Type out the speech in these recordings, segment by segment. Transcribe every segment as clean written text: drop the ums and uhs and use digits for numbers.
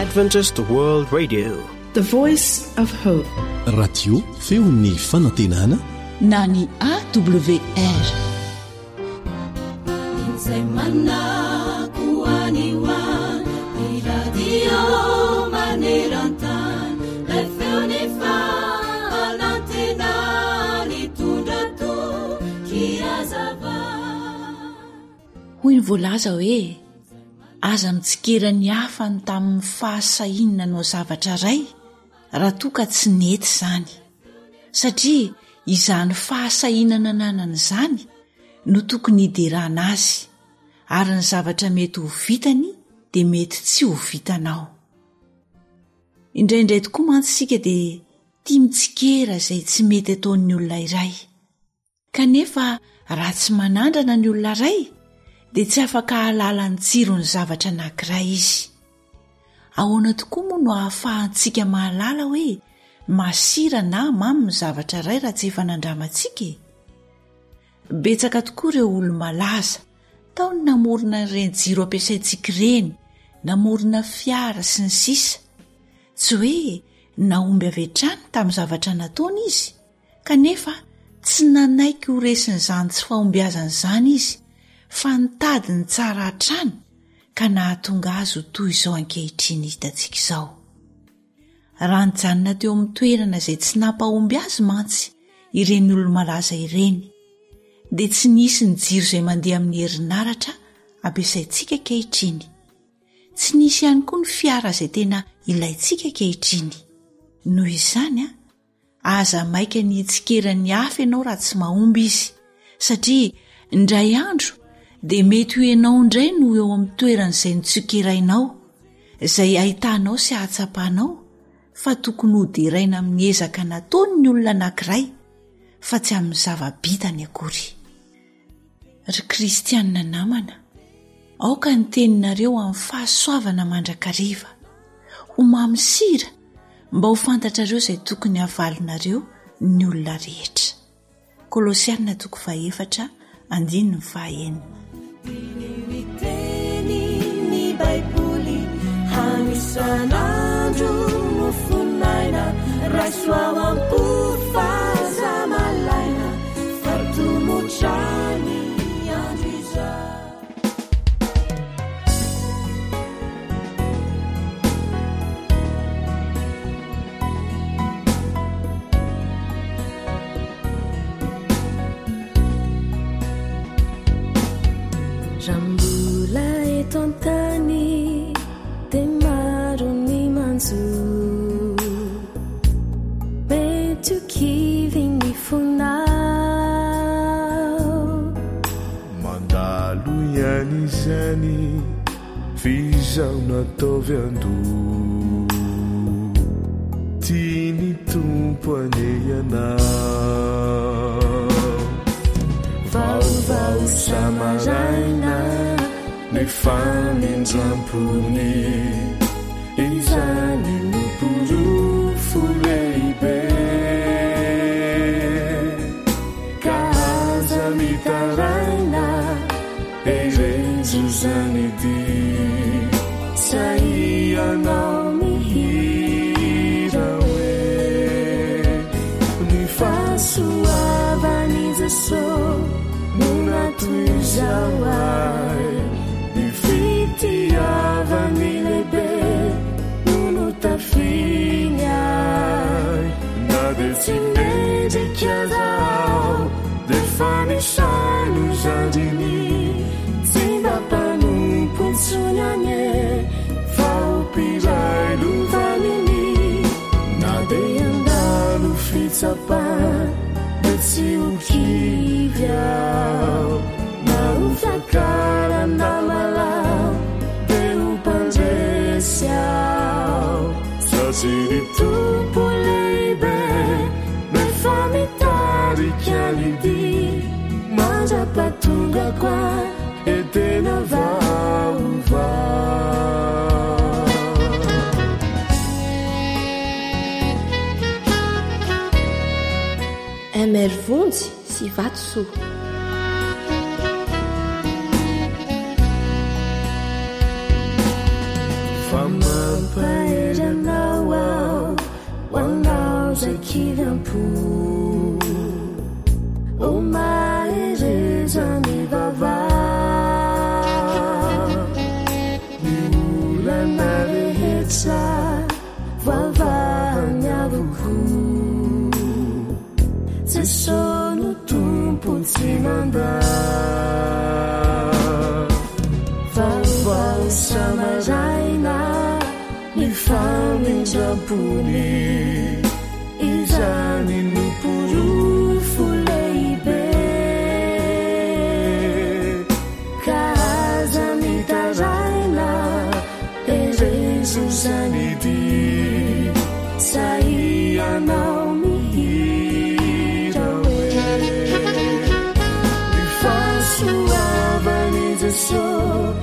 Adventist World Radio. The Voice of Hope. Radio feon'ny fanantenana na ny AWR. Izay manako any ho any, ny radio maneran-tany, ilay feon'ny fanantenana nitondra toky hazava. Hoy ny voalaza hoe, Aza mitsikera ny hafa ny tamin'ny fahasahiany nanao zavatra iray raha toa ka tsy nety izany. Satria izany fahasahiana nananany izany no tokony hiderana azy, ary ny zavatra mety ho vitany dia mety tsy ho vitanao. Indraindray tokoa mantsy isika dia tia mitsikera izay tsy mety ataon'ny olona iray. Kanefa raha tsy manandrana ny olona iray dia tsy afaka hahalala ny tsiron'ny zavatra anankiray izy. Ahoana tokoa moa no ahafahantsika mahalala hoe masira na mamy ny zavatra iray raha tsy efa nandramantsika e? Betsaka tokoa ireo olo-malaza, tao ny namorona ireny jiro ampiasaintsika ireny, namorona fiara sy ny sisa Tsy hoe nahomby avy hatrany tamin'ny zavatra nataony izy, Kanefa tsy nanaiky ho resin'izany tsy fahombiazana izany izy fa nitady ny tsara hatrany ka nahatonga azy ho toy izao ankehitriny hitantsika izao. Raha nijanona teo amin'ny toerana izay tsy nampahomby azy mantsy ireny olo-malaza ireny dia tsy nisy ny jiro izay mandeha amin'ny herinaratra ampiasaintsika ankehitriny. Tsy nisy ihany koa ny fiara izay tena ilaintsika ankehitriny. Noho izany, Aza maika ny hitsikera ny hafa ianao raha tsy mahomby izy, satria indray andro dia mety ho ianao indray no eo amin'ny toeran'izay notsikerainao, izay ahitanao sy ahatsapanao fa tokony hoderaina amin'ny ezaka nataony ny olona anankiray fa tsy amin'ny zava-bitany akory. Ry kristianina namana, aoka ny teninareo amin'ny fahasoavana mandrakariva, ho mamy sira mba ho fantatrareo izay tokony havalinareo ny olona rehetra. Kolosiana toko fahefatra andininy fahaenina. Diniho ny tenin'ny Baiboly hano isan'andro mofon'aina raiso ao am-po fa aza malaina fa tomotra ny andro izao. Raha mbola eto an-tany dia maro ny manjo Mety ho kivy ny fonao Mandalo ihany izany f'izaho nataovy an-doha Tian'ny Tompo anie ianao Vaovao isa-maraina ny famindram-pony Izany no porofo lehibe Ka aza mitaraina Herezo izany ity Sahianao mihira hoe Ny fahasoavan'i Jesosy no natoizao ahy Ny fitiavany lehibe no notafiny ahy Na dia tsy mendrika aza aho dia efa nisaino zandriny Tsy mba mpanompo intsony anie fa ho mpiray lovaniny Na dia handalo fitsapana dia tsy ho kivy aho Na ho fiakarana malao dia ho mpandresy aho Satria ny Tompo lehibe no efa mitarika ny dia Mandra-pahatongako any Edena vaovao. MR Vonjy sy Vatosoa. Fa mampahery. kivy am-po. O mahereza mivavaha. Ny olana rehetra voavahany avokoa. Jeso no Tompo tsy mandà. Vaovao isa-maraina ny famindram-pony. Izany no porofo lehibe. Ka aza mitaraina, herezo izany dia sahianao mihira hoe ny fahasoavan'i Jesoa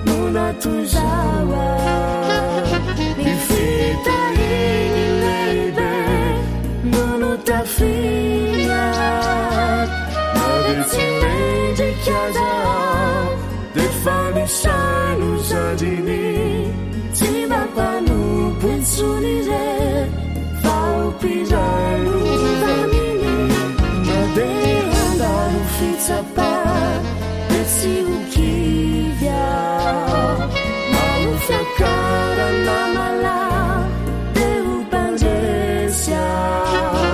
no natoy-zaho ahy, ny fitahiany lehibe no notafiny ahy, na dia tsy mendrika aza aho dia efa nisaina ho zandriny, tsy mba mpanompo intsony re fa ho mpiray lova aminy, na dia handalo fitsapana dia tsy ho kivy aho, na ho fiakarana malahelo dia ho mpandresy aho,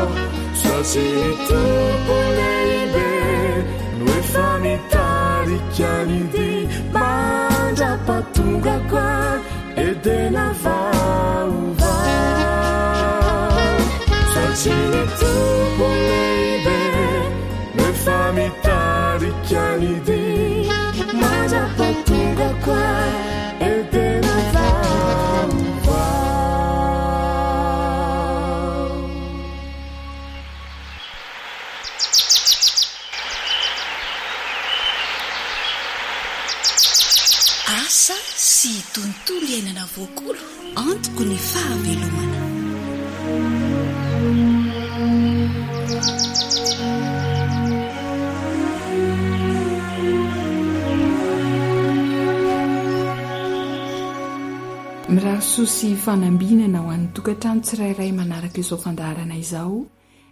satria ny Tompo lehibe no efa mitarika ny dia mandra-pahatongako any Edena vaovao, satria ny Tompo lehibe no efa mitarika ny dia mandra-pahatongako any Edena vaovao. Asa sy tontolo iainana voakolo antoko ny fahavelomana. Mirary soa sy fanambinana ho an'ny tokantrano tsirairay manaraka izao fandaharana izao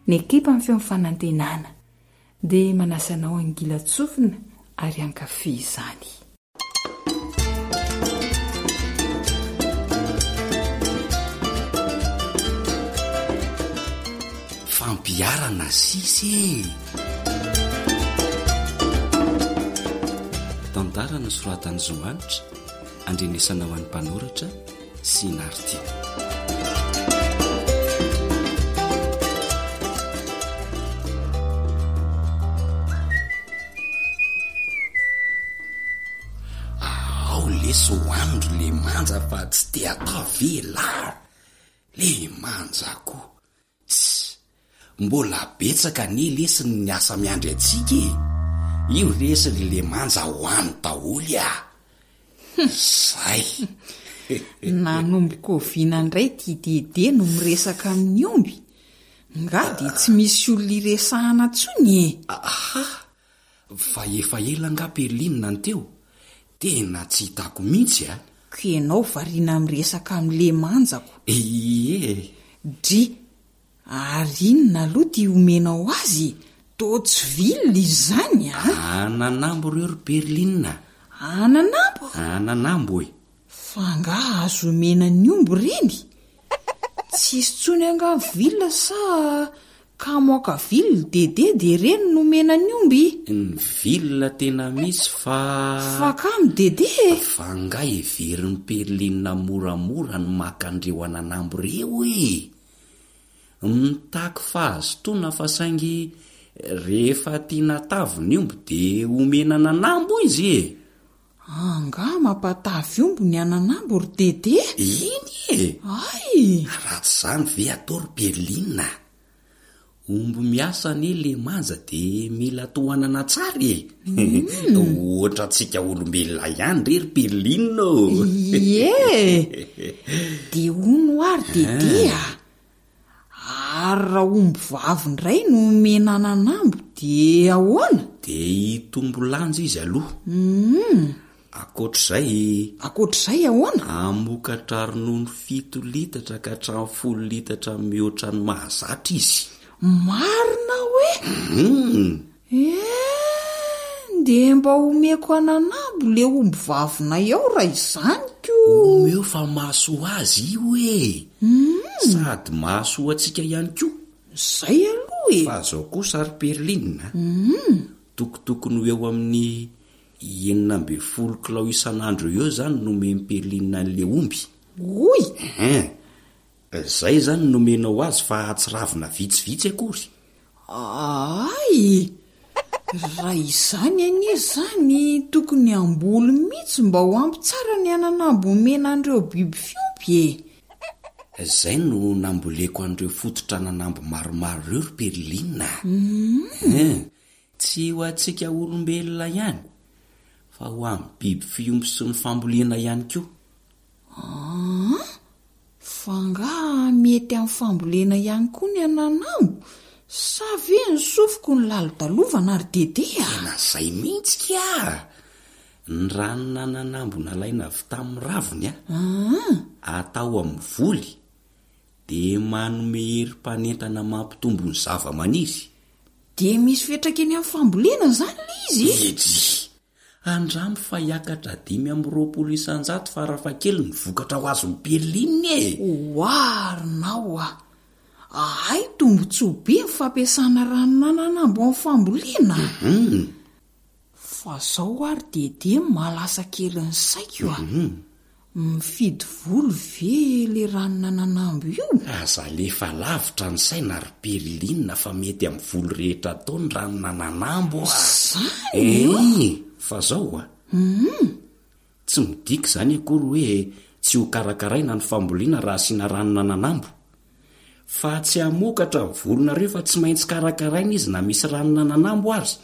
ny ekipan'ny Feon'ny Fanantenana. Dia manasa anao hangilan-tsofina ary hankafy izany. Fampiharana sisa e! Tantara nosoratan'i Zo Hanitra, andrenesana ho an'ny mpanoratra sy Nartiana. Ao lesy hoanindry le manja fa tsy te atao ve lah? Le manja ko! Tssy! Mbola betsaka anie lesy ny asa miandry antsika e! Io lesy ry lemanja ho any daholo ah! Zay! Nanomboka oviana indray ity Dede no miresaka amin'ny omby? Nga dia tsy misy olona iresahana intsony e! Aha! Fa efa ela angaha Perline ny teo? Tena tsy hitako mihitsy a! Ko ianao variana miresaka amin'i Lemanjako. Ie! Dry! Ary inona aloha ty omenao azy e? Toa tsy vil izy izany a! Ananambo ireo ry Perline a! Ananambo? Ananambo e! Fa angaha azo omena ny omby ireny? Tsisy intsony angaha vil sa kamo haka vil Dede dia ireny no omena ny omby? Ny vil tena misy fa. Fa kamo Dede e! Fa angaha heverin'i Perline moramora ny maka an'ireo ananambo ireo e! Mitaky fahazotoana fa saingy rehefa tiana hatavy ny omby dia omena ananambo izy e! Angaha mampatavy omby ny ananambo ry Dede? Eny e! Hay! Raha tsy izany ve atao ry Perline a! Omby miasa anie le manja de mila tohanana tsara e! Ohatrantsika olombelona ihany re ry Perline ô! Ie! De hono hoa ry Dede a! Ary raha omby vavy indray no omena ananambo dia ahoana? Dia hitombo lanja izy aloha. Ankoatr'izay. Ankoatr'izay ahoana? Hamokatra ronono fito litatra ka hatramin'ny folo litatra mihoatra ny mahazatra izy. Marina hoe? Hum! Eh! Ndeha mba omeko ananambo le omby vavinay ao raha izany ko! Omeo fa mahasoa azy io e! Hum! Sady mahasoa antsika ihany koa. Zay aloha e! Fa zao kosa ry Perline a! Hum! Tokotokony ho eo amin'ny 16 kilao isan'andro eo eo izany no omen'i Perline an'ilay omby. Oy! Hein! Izay izany no omenao azy fa tsy ravina vitsivitsy akory. Ay! Raha izany anie izany tokony hamboly mihitsy mba ho ampy tsara ny ananambo omena an'ireo biby fiompy e! Izay no namboleko an'ireo fototra ananambo maromaro ireo ry Perline a! Hein! Tsy ho antsika olombelona ihany fa ho an'ny biby fiompy sy ny fambolena ihany koa. Aa! Fa angaha mety amin'ny fambolena ihany koa ny ananambo sa ve ny sofiko no lalodalovana ry Dede a? Tena zay mihitsy kia! Ny ranon'ananambo nalaina avy tamin'ny raviny a, atao amin'ny voly dia manome hery mpanentana mampitombo ny zavamaniry. Dia misy fiantraikany amin'ny fambolena izany ilay izy? Edry! Andramo fa hiakatra 25% farafahakeliny ny vokatra ho azon'i Perline e! Oarinao a! Ahay tombotsoa be ny fampiasana ranon'ananambo amin'ny fambolena a! Fa zao ary Dede mahalasa kely ny saiko a! Mifidy volo ve le ranon'ananambo io? Aza alefa lavitra ny saina ry Perline fa mety amin'ny volo rehetra atao ny ranon'ananambo a! Zany o! Ee, fa zao a! Tsy midika izany akory hoe tsy ho karakaraina ny fambolena raha asiana ranon'ananambo. Fa tsy hamokatra ny volonareo fa tsy maintsy karakaraina izy na misy ranon'ananambo aza.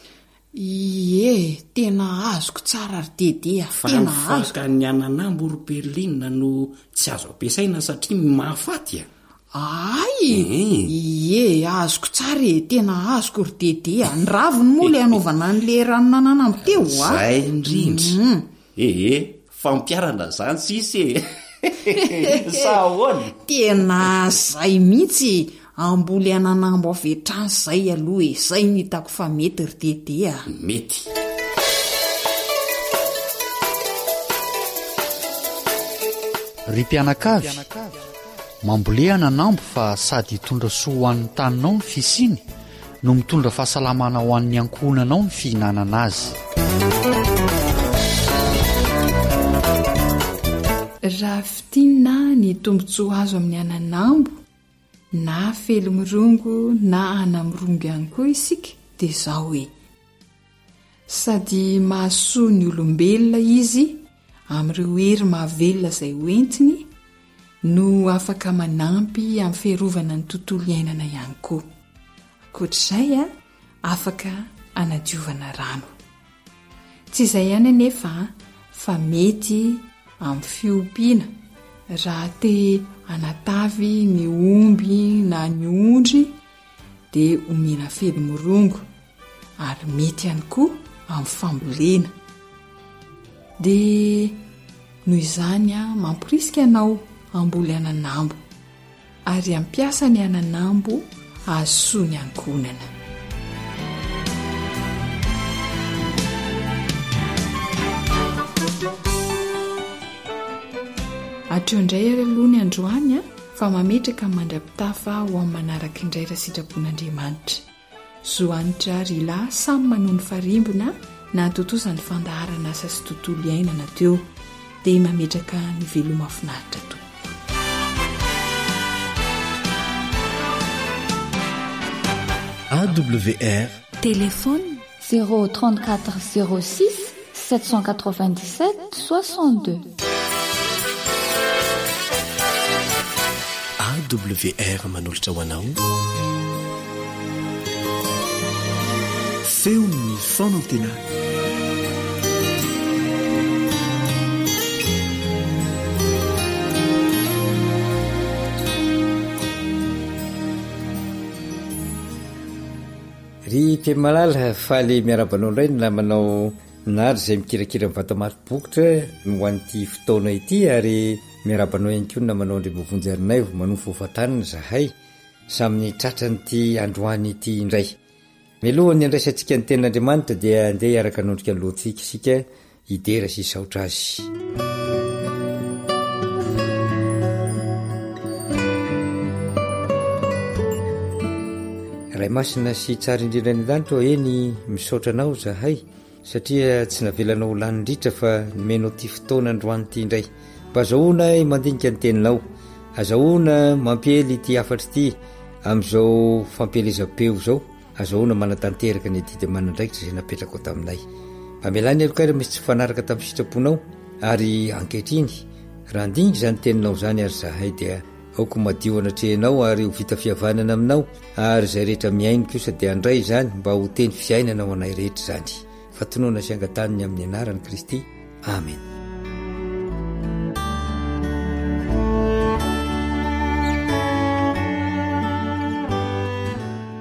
Ie, tena azoko tsara ry Dede a, Fa ny tena azoko. fakan'ny ananambo ry Perline no tsy azo ampiasaina satria mahafaty a! Ay! Ie, azoko tsara e, tena azoko ry Dede a. Ny raviny moa ilay anaovana an'ilay ranon'ananambo teo a. Zay indrindra. Ee, fampiharana zany sisa e! Sa ahoana? Tena zay mihitsy e! Hamboly ananambo avy hatrany zay aloha e! Zay no hitako fa mety ry Dede a! Mety. Ry mpianakavy, mambolea ananambo fa sady hitondra soa ho an'ny taninao ny fisiany no mitondra fahasalamana ho an'ny ankohonanao ny fihinanana azy. Raha fintinina ny tombontsoa azo amin'ny ananambo na fely mirongo na ana-mirongo ihany koa isika dia izao e! Sady mahasoa ny olombelona izy amin'ireo hery mahavelona izay hoentiny no afaka manampy amin'ny fiarovana ny tontolo iainana ihany koa. Ankoatr'izay, afaka anadiovana rano. Tsy izay ihany anefa fa mety amin'ny fiompiana raha te hanatavy ny omby na ny ondry dia omena fely morongo ary mety ihany koa amin'ny fambolena. Dia noho izany aho mamporisika anao hamboly ananambo ary hampiasa ny ananambo hahasoa ny ankohonana. Hatreo indray ary aloha ny androany a, fa mametraka mandra-pitafa ho amin'ny manaraka indray raha sitrapon'Andriamanitra. Zo Hanitra Rila samy manohy ny farimbona nahatontosa ny fandaharana asa sy tontolo iainana teo dia mametraka ny veloma finaritra tompoko. AWR. Téléphone 034 06 797 62. AWR manolotra ho anao Feon'ny fanantenana. Ry mpihaino malala, faly miarahaba anao indray ny namanao. Nary izay mikirakira ny vata-mari-bokotra ho an'ity fotoana ity ary miarahaba anao ihany koa ny namanao Andriamboavonjy Harinaivo manompo voafantanina izahay samy tratran'ity androany ity indray. Mialohan'ny handraisantsika ny tenin'Andriamanitra dia andeha hiaraka hanondrika ny lohantsika isika hidera sy hisaotra Azy. Ray masina sy tsara indrindra any an-danitra ô, eny misaotra Anao izahay satria tsy navelanao ho lany ritra fa nomenao ity fotoana androany ity indray. Mba azahoana mandinika ny teninao, azahoana mampiely ity hafatra ity amin'izao fampielezam-peo izao. Azahoana manatanteraka ny adidy aman'andraikitra izay napetrakao taminay. Mamelà ny helokay raha misy tsy mifanaraka tamin'ny sitraponao, ary ankehitriny, raha handinika izany teninao izany ary izahay dia aoka ho madio anatrehanao ary ho vita fihavanana aminao, ary izay rehetra mihaino kosa dia handray izany mba ho teny fiainana ho anay rehetra izany. Fa tonona sy angatahiny amin'ny anaran'i Kristy. Amen.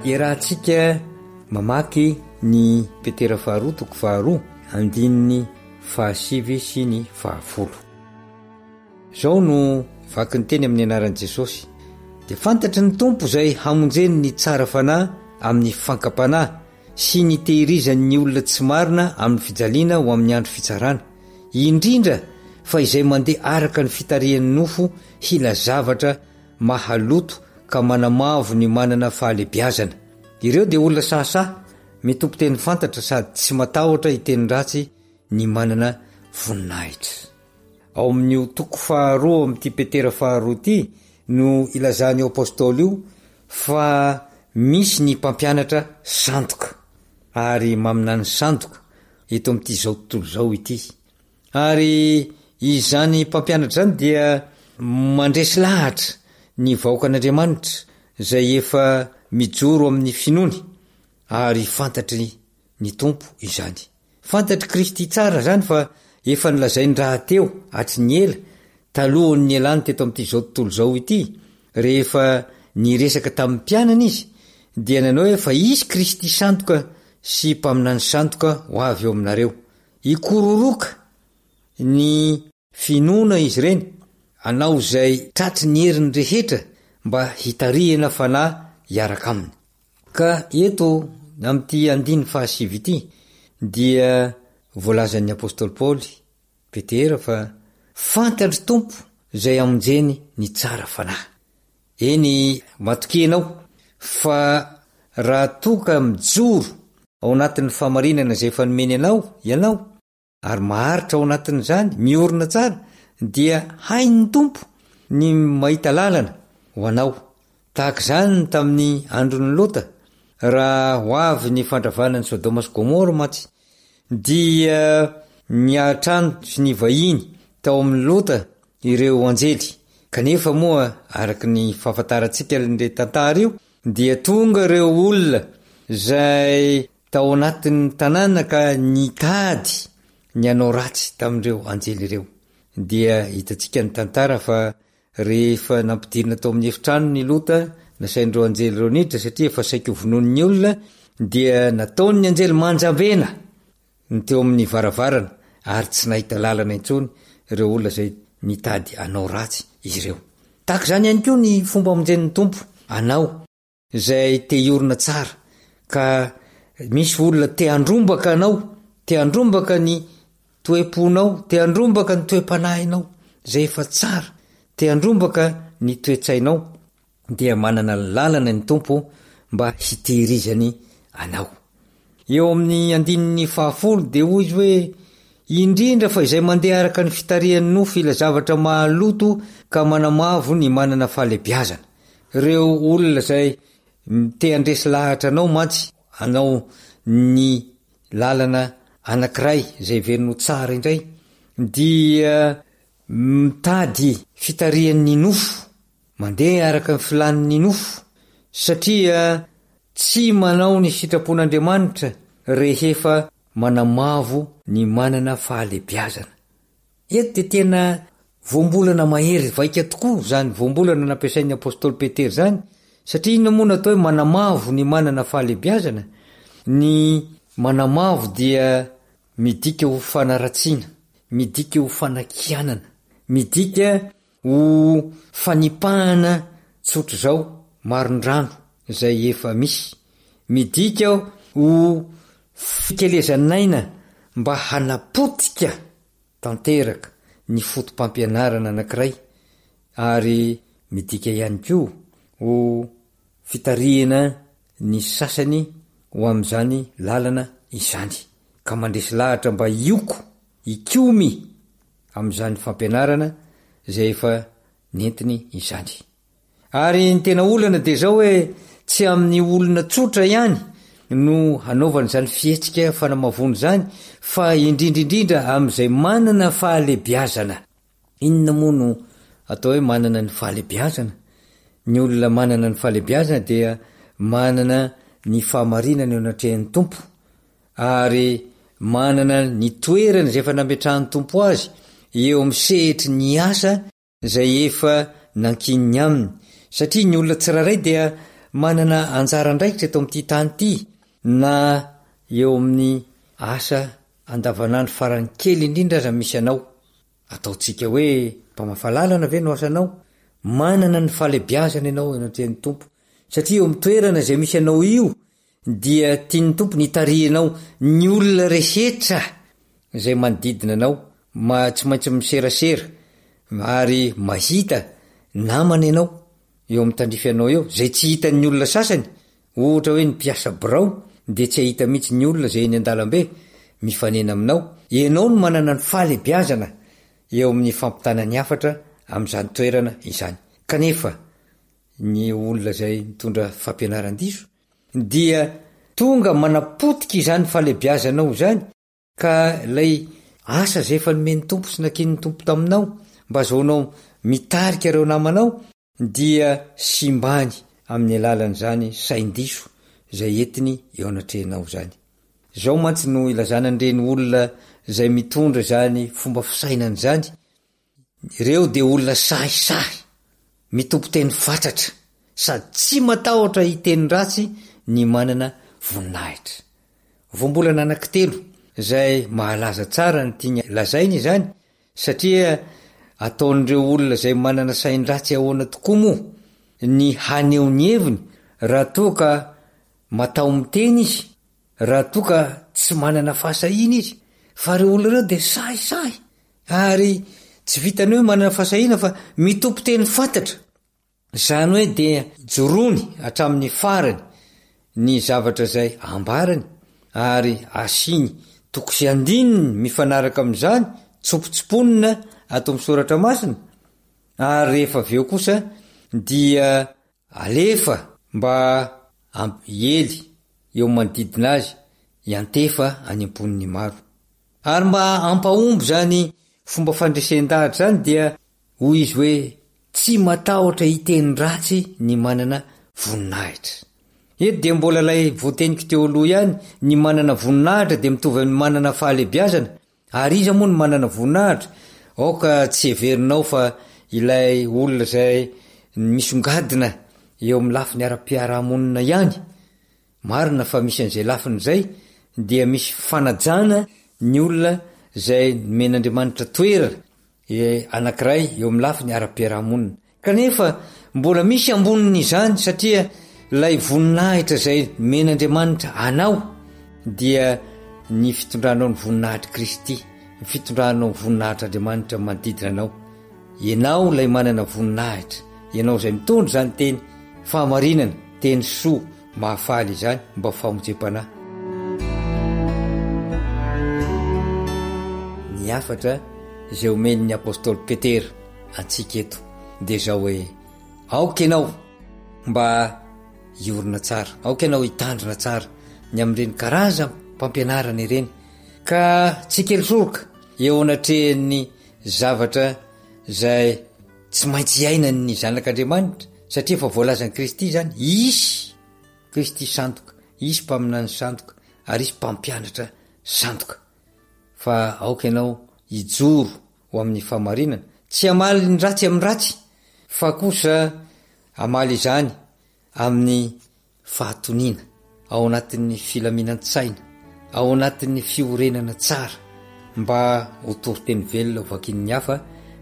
Iarahantsika mamaky ny Petera faharoa toko faharoa andininy fahasivy sy ny fahafolo. Izao no vaky ny teny amin'ny anaran'i Jesosy, Dia fantatry ny Tompo izay hamonjeny ny tsara fanahy amin'ny fankam-panahy, sy ny hitehirizany ny olona tsy marina amin'ny fijaliana ho amin'ny andro fitsarana, indrindra fa izay mandeha araka ny fitarihan'ny nofo hila zavatra mahaloto ka manamavo ny manana fahalebiazana. Ireo dia olona sahasaha, mitompo teny fantatra sady tsy matahotra hiteny ratsy ny manana voninahitra. Ao amin'io toko faharoa amin'ity Petera faharoa ity no ilazan'io apostoly io fa misy ny mpampianatra sandoka ary maminany sandoka eto amin'ity izao tontolo izao ity. Ary izany mpampianatra izany dia mandresy lahatra ny vahoakan'Andriamanitra izay efa mijoro amin'ny finoany ary fantatry ny Tompo izany. Fantatr'i Kristy tsara izany fa efa nolazainy rahateo hatry ny ela, talohan'ny nialany teto amin'ity izao tontolo izao ity, rehefa niresaka tamin'ny mpianany Izy, dia nanao hoe fa hisy Kristy sandoka sy mpaminany sandoka ho avy eo aminareo. Hikororoka ny. Finoana izy ireny, hanao izay tratry ny heriny rehetra mba hitarihana fanahy hiaraka aminy. Ka eto amin'ity andininy fahasivy ity dia voalazan'ny apostoly Paoly, Petera, fa fantatr'ny Tompo izay hamonjeny ny tsara fanahy. Eny, matokia ianao fa raha toa ka mijoro ao anatin'ny fahamarinana izay efa nomeny anao ianao, ary maharitra ao anatin'izany, miorina tsara, dia hain'ny Tompo ny mahita lalana ho anao. Tahaka izany ny tamin'ny andron'i Lota, raha ho avy ny fandravana an'i Sodoma sy Gomora mantsy, dia niatrano sy nivahiny tao amin'i Lota ireo anjely. Kanefa moa, araka ny fahafantarantsika ilay tantara io, dia tonga ireo olona izay Tao anatin'ny tanàna ka nitady ny hanao ratsy tamin'ireo anjely ireo. Dia hitantsika ny tantara fa rehefa nampidirina tao amin'ny efitranony i Lota, nasain'ireo anjely ireo niditra satria efa saiky hovonoin'ny olona, dia nataon'ny anjely manjambena ny teo amin'ny varavarana ary tsy nahita lalana intsony ireo olona izay nitady hanao ratsy ireo. Tahaka izany ihany koa ny fomba hamonjen'ny Tompo anao. Izay te hiorina tsara ka misy olona te handrombaka anao, te handrombaka ny toe-ponao, te handrombaka ny toe-panahinao izay efa tsara, te handrombaka ny toe-tsainao dia manana lalana ny Tompo mba hitehirizany anao. Eo amin'ny andininy fahafolo dia hoy izy hoe, Indrindra fa izay mandeha araka ny fitarihan'ny nofo hila zavatra mahaloto ka manamavo ny manana fahalebiazana. Ireo olona izay te handresy lahatra anao mantsy hanao ny lalana anankiray izay heveriny ho tsara indray dia mitady fitarihan'ny nofo, mandeha araka ny filàn'ny nofo satria tsy manao ny sitrapon'Andriamanitra rehefa manamavo ny manana fahalebiazana. Eto dia tena voambolana mahery vaika tokoa izany voambolana nampiasain'ny apostoly Petera izany, satria inona moa no atao hoe manamavo ny manana fahalebiazana? Ny manamavo dia. midika ho fanaratsiana, midika ho fanakianana, midika ho fanipahana tsotr'izao marindrano izay efa misy, midika ho fikelezan'aina mba hanapotika tanteraka ny foto-pampianarana anankiray ary midika ihany koa ho fitarihana ny sasany ho amin'izany lalana izany, ka mandresy lahatra mba hioko, hikomy amin'izany fampianarana izay efa nentiny izany. Ary ny tena olana dia izao hoe tsy amin'ny olona tsotra ihany no hanaovana izany fihetsika fanamavoana izany fa indrindra indrindra amin'izay manana fahalebiazana. Inona moa no atao hoe manana ny fahalebiazana? Ny olona manana ny fahalebiazana dia manana ny fahamarinana eo anatrehan'ny Tompo ary manana ny toerana izay efa nametrahan'ny Tompo azy eo amin'ny sehetry ny asa izay efa nankininy aminy, satria ny olona tsirairay dia manana anjara andraikitra eto amin'ity tany ity na eo amin'ny asa andavanandro farany kely indrindra aza misy anao. Ataontsika hoe mpamafa lalana ve no asanao? Manana ny fahalebiazana ianao eo anatrehan'ny Tompo, satria eo amin'ny toerana izay misy anao io dia tian'ny Tompo ny hitarihanao ny olona rehetra izay manodidina anao, ma tsy maintsy miserasera ary mahita namana ianao eo amin'ny tandrify anao eo, izay tsy hitan'ny olona sasany, Ohatra hoe ny mpiasa birao dia tsy hahita mihitsy ny olona izay eny an-dalambe mifanena aminao. Ianao no manana ny fahalebiazana eo amin'ny fampitana ny hafatra amin'izany toerana izany. Kanefa ny olona izay mitondra fampianaran-diso dia tonga manapotika izany fahalebiazanao izany Ka ilay asa izay efa nomen'ny Tompo sy nakinin'ny Tompo taminao mba azahoanao mitarika ireo namanao dia simbany amin'ny alalan'izany sain-diso izay entiny eo anatrehanao izany. Izao mantsy no ilazana an'ireny olona izay mitondra izany fomba fisainana izany, Ireo dia olona sahisahy, mitompo teny fatratra, sady tsy matahotra hiteny ratsy ny manana voninahitra. Voambolana anankitelo izay mahalaza tsara ny tiany lazaina izany, satria ataon'ireo olona izay manana sain-dratsy ahoana tokoa moa ny haneho ny heviny raha toa ka mataho-miteny izy, raha toa ka tsy manana fahasahiana izy, fa ireo olona ireo dia sahisahy Ary tsy vitan'ny hoe manana fahasahiana fa mitompo teny fantatra. Izany hoe dia ijoroany hatramin'ny farany ny zavatra izay ambarany ary asiany toko sy andininy mifanaraka amin'izany, tsompotsimponina ato amin'ny soratra masina, ary rehefa avy eo kosa dia alefa mba hiely eo manodidina azy hiantefa any am-pon'ny maro. Ary mba hampahomby izany fomba fandresen-dahatra izany dia hoy izy hoe tsy matahotra hiteny ratsy ny manana voninahitra. Eto dia mbola ilay voateniko teo aloha ihany, ny manana voninahitra dia mitovy amin'ny manana fahalebiazana, ary iza moa no manana voninahitra? Aoka tsy heverinao fa ilay olona izay misongadina eo amin'ny lafiny ara-piarahamonina ihany Marina fa misy an'izay lafiny izay dia misy fanajana ny olona izay nomen'Andriamanitra toerana anankiray eo amin'ny lafiny ara-piarahamonina. Kanefa mbola misy ambonin'izany satria ilay voninahitra izay nomen'Andriamanitra anao dia ny fitondranao ny voninahitr'i Kristy, ny fitondranao ny voninahitr'Andriamanitra manodidina anao. Ianao ilay manana voninahitra, ianao izay mitondra izany teny fahamarinana, teny soa mahafaly izany mba ho famonjem-panahy. Ny hafatra izay omen'ny apostoly Petera antsika eto dia izao hoe, Aoka ianao mba hiorina tsara, aoka ianao hitandrina tsara ny amin'ireny karazam-pampianarana ireny, ka tsy kely soroka eo anatrehan'ny zavatra izay tsy maintsy iainan'ny zanak'Andriamanitra, satria efa voalazan'i Kristy izany, hisy Kristy sandoka, hisy mpaminany sandoka, ary hisy mpampianatra sandoka. Fa aoka ianao hijoro ho amin'ny fahamarinana, tsy hamaly ny ratsy amin'ny ratsy, fa kosa hamaly izany amin'ny fahatoniana, ao anatin'ny filaminan-tsaina, ao anatin'ny fiorenana tsara mba ho toriteny velona ho vakin'ny hafa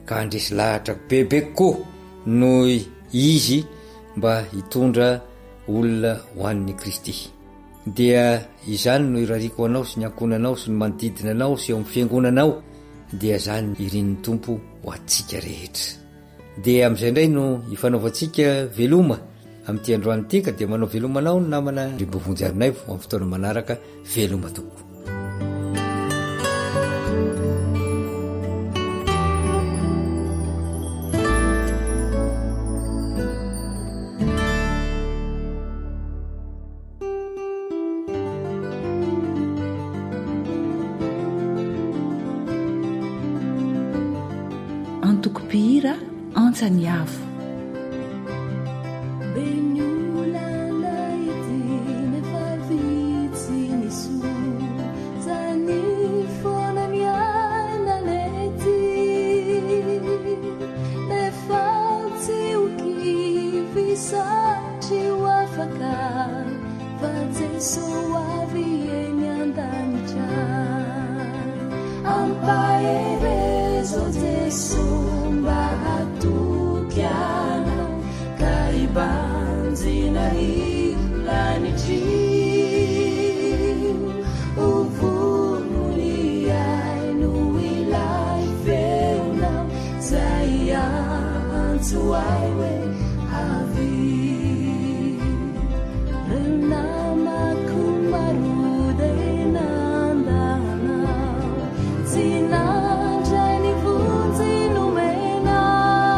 ka handresy lahatra bebe kokoa noho izy mba hitondra olona ho an'ny Kristy. Dia izany no irariako ho anao sy ny ankohonanao sy ny manodidina anao sy eo amin'ny fiangonanao, dia izany irin'ny Tompo ho antsika rehetra. Dia amin'izay indray no ifanaovantsika veloma amin'ity androany ity ka dia manao veloma anao ny namana Rimbovonjy Harinaivo amin'ny fotoana manaraka, veloma tompoko. Antoko mpihira Antsa ny Avo. Be ny olana ety nefa vitsy ny soa Zany foana ny aina lety Nefa tsy ho kivy satria ho afaka Fa Jeso ho avy eny an-danitra Ampaherezo Jeso mba hatoky Anao Ka hibanjina io lanitra io Ho vonony hihaino ilay feonao Zay hiantso ahy hoe avia Reo namako maro dia nanda anao Tsy nandray ny vonjy nomenao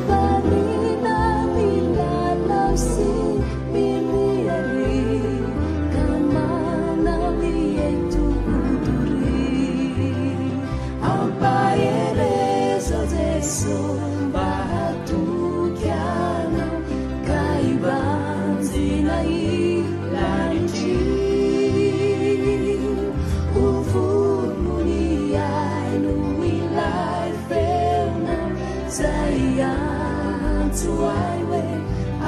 Variana milalao sy miriaria Ka manao ny eto ho doria Ampaherezo Jeso mba hatoky Anao ka hibanjina io lanitra io. Ho vonony hihaino ilay feonao izay hiantso ahy hoe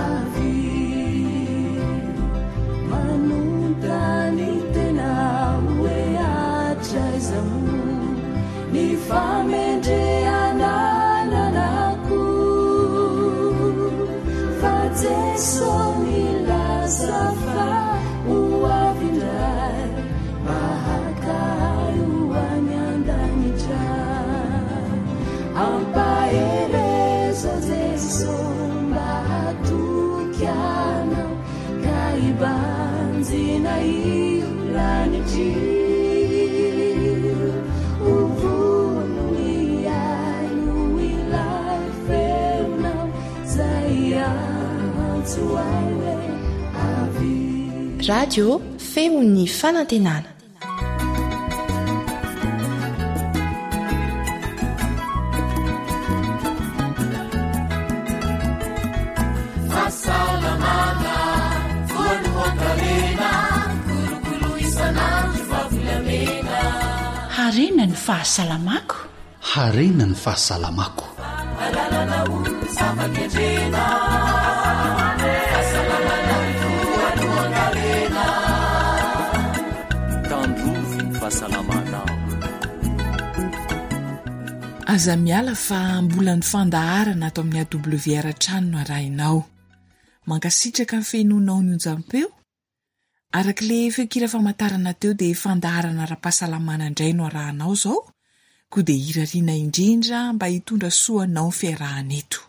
avia. Manontany tena aho hoe hatraiza moa ny famendrehana ananako fa Jeso nilaza fa ho avy indray mba haka ahy ho any an-danitra. Ampaherezo Jeso mba hatoky Anao ka hibanjina io lanitra io. Ho vonony hihaino ilay feonao izay hiantso ahy hoe avia. Radio Feon'ny Fanantenana. Fahasalamana voalohan-karena, kolokolo isan'andro fa volamena. Harena ny fahasalamako. Harena ny fahasalamako. Alalana ho zava-kendrena. Fahasalamana voalohan-karena. Tandrovy ny fahasalamanao. Aza miala fa mbola ny fandaharana ato amin'ny AWR hatrany no arahinao. Mankasitraka ny fenoanao ny onjam-peo. Araka ilay feonkira famantarana teo dia fandaharana ara-pahasalamana indray no arahanao izao, koa dia irariana indrindra mba hitondra soa anao ny fiarahana eto.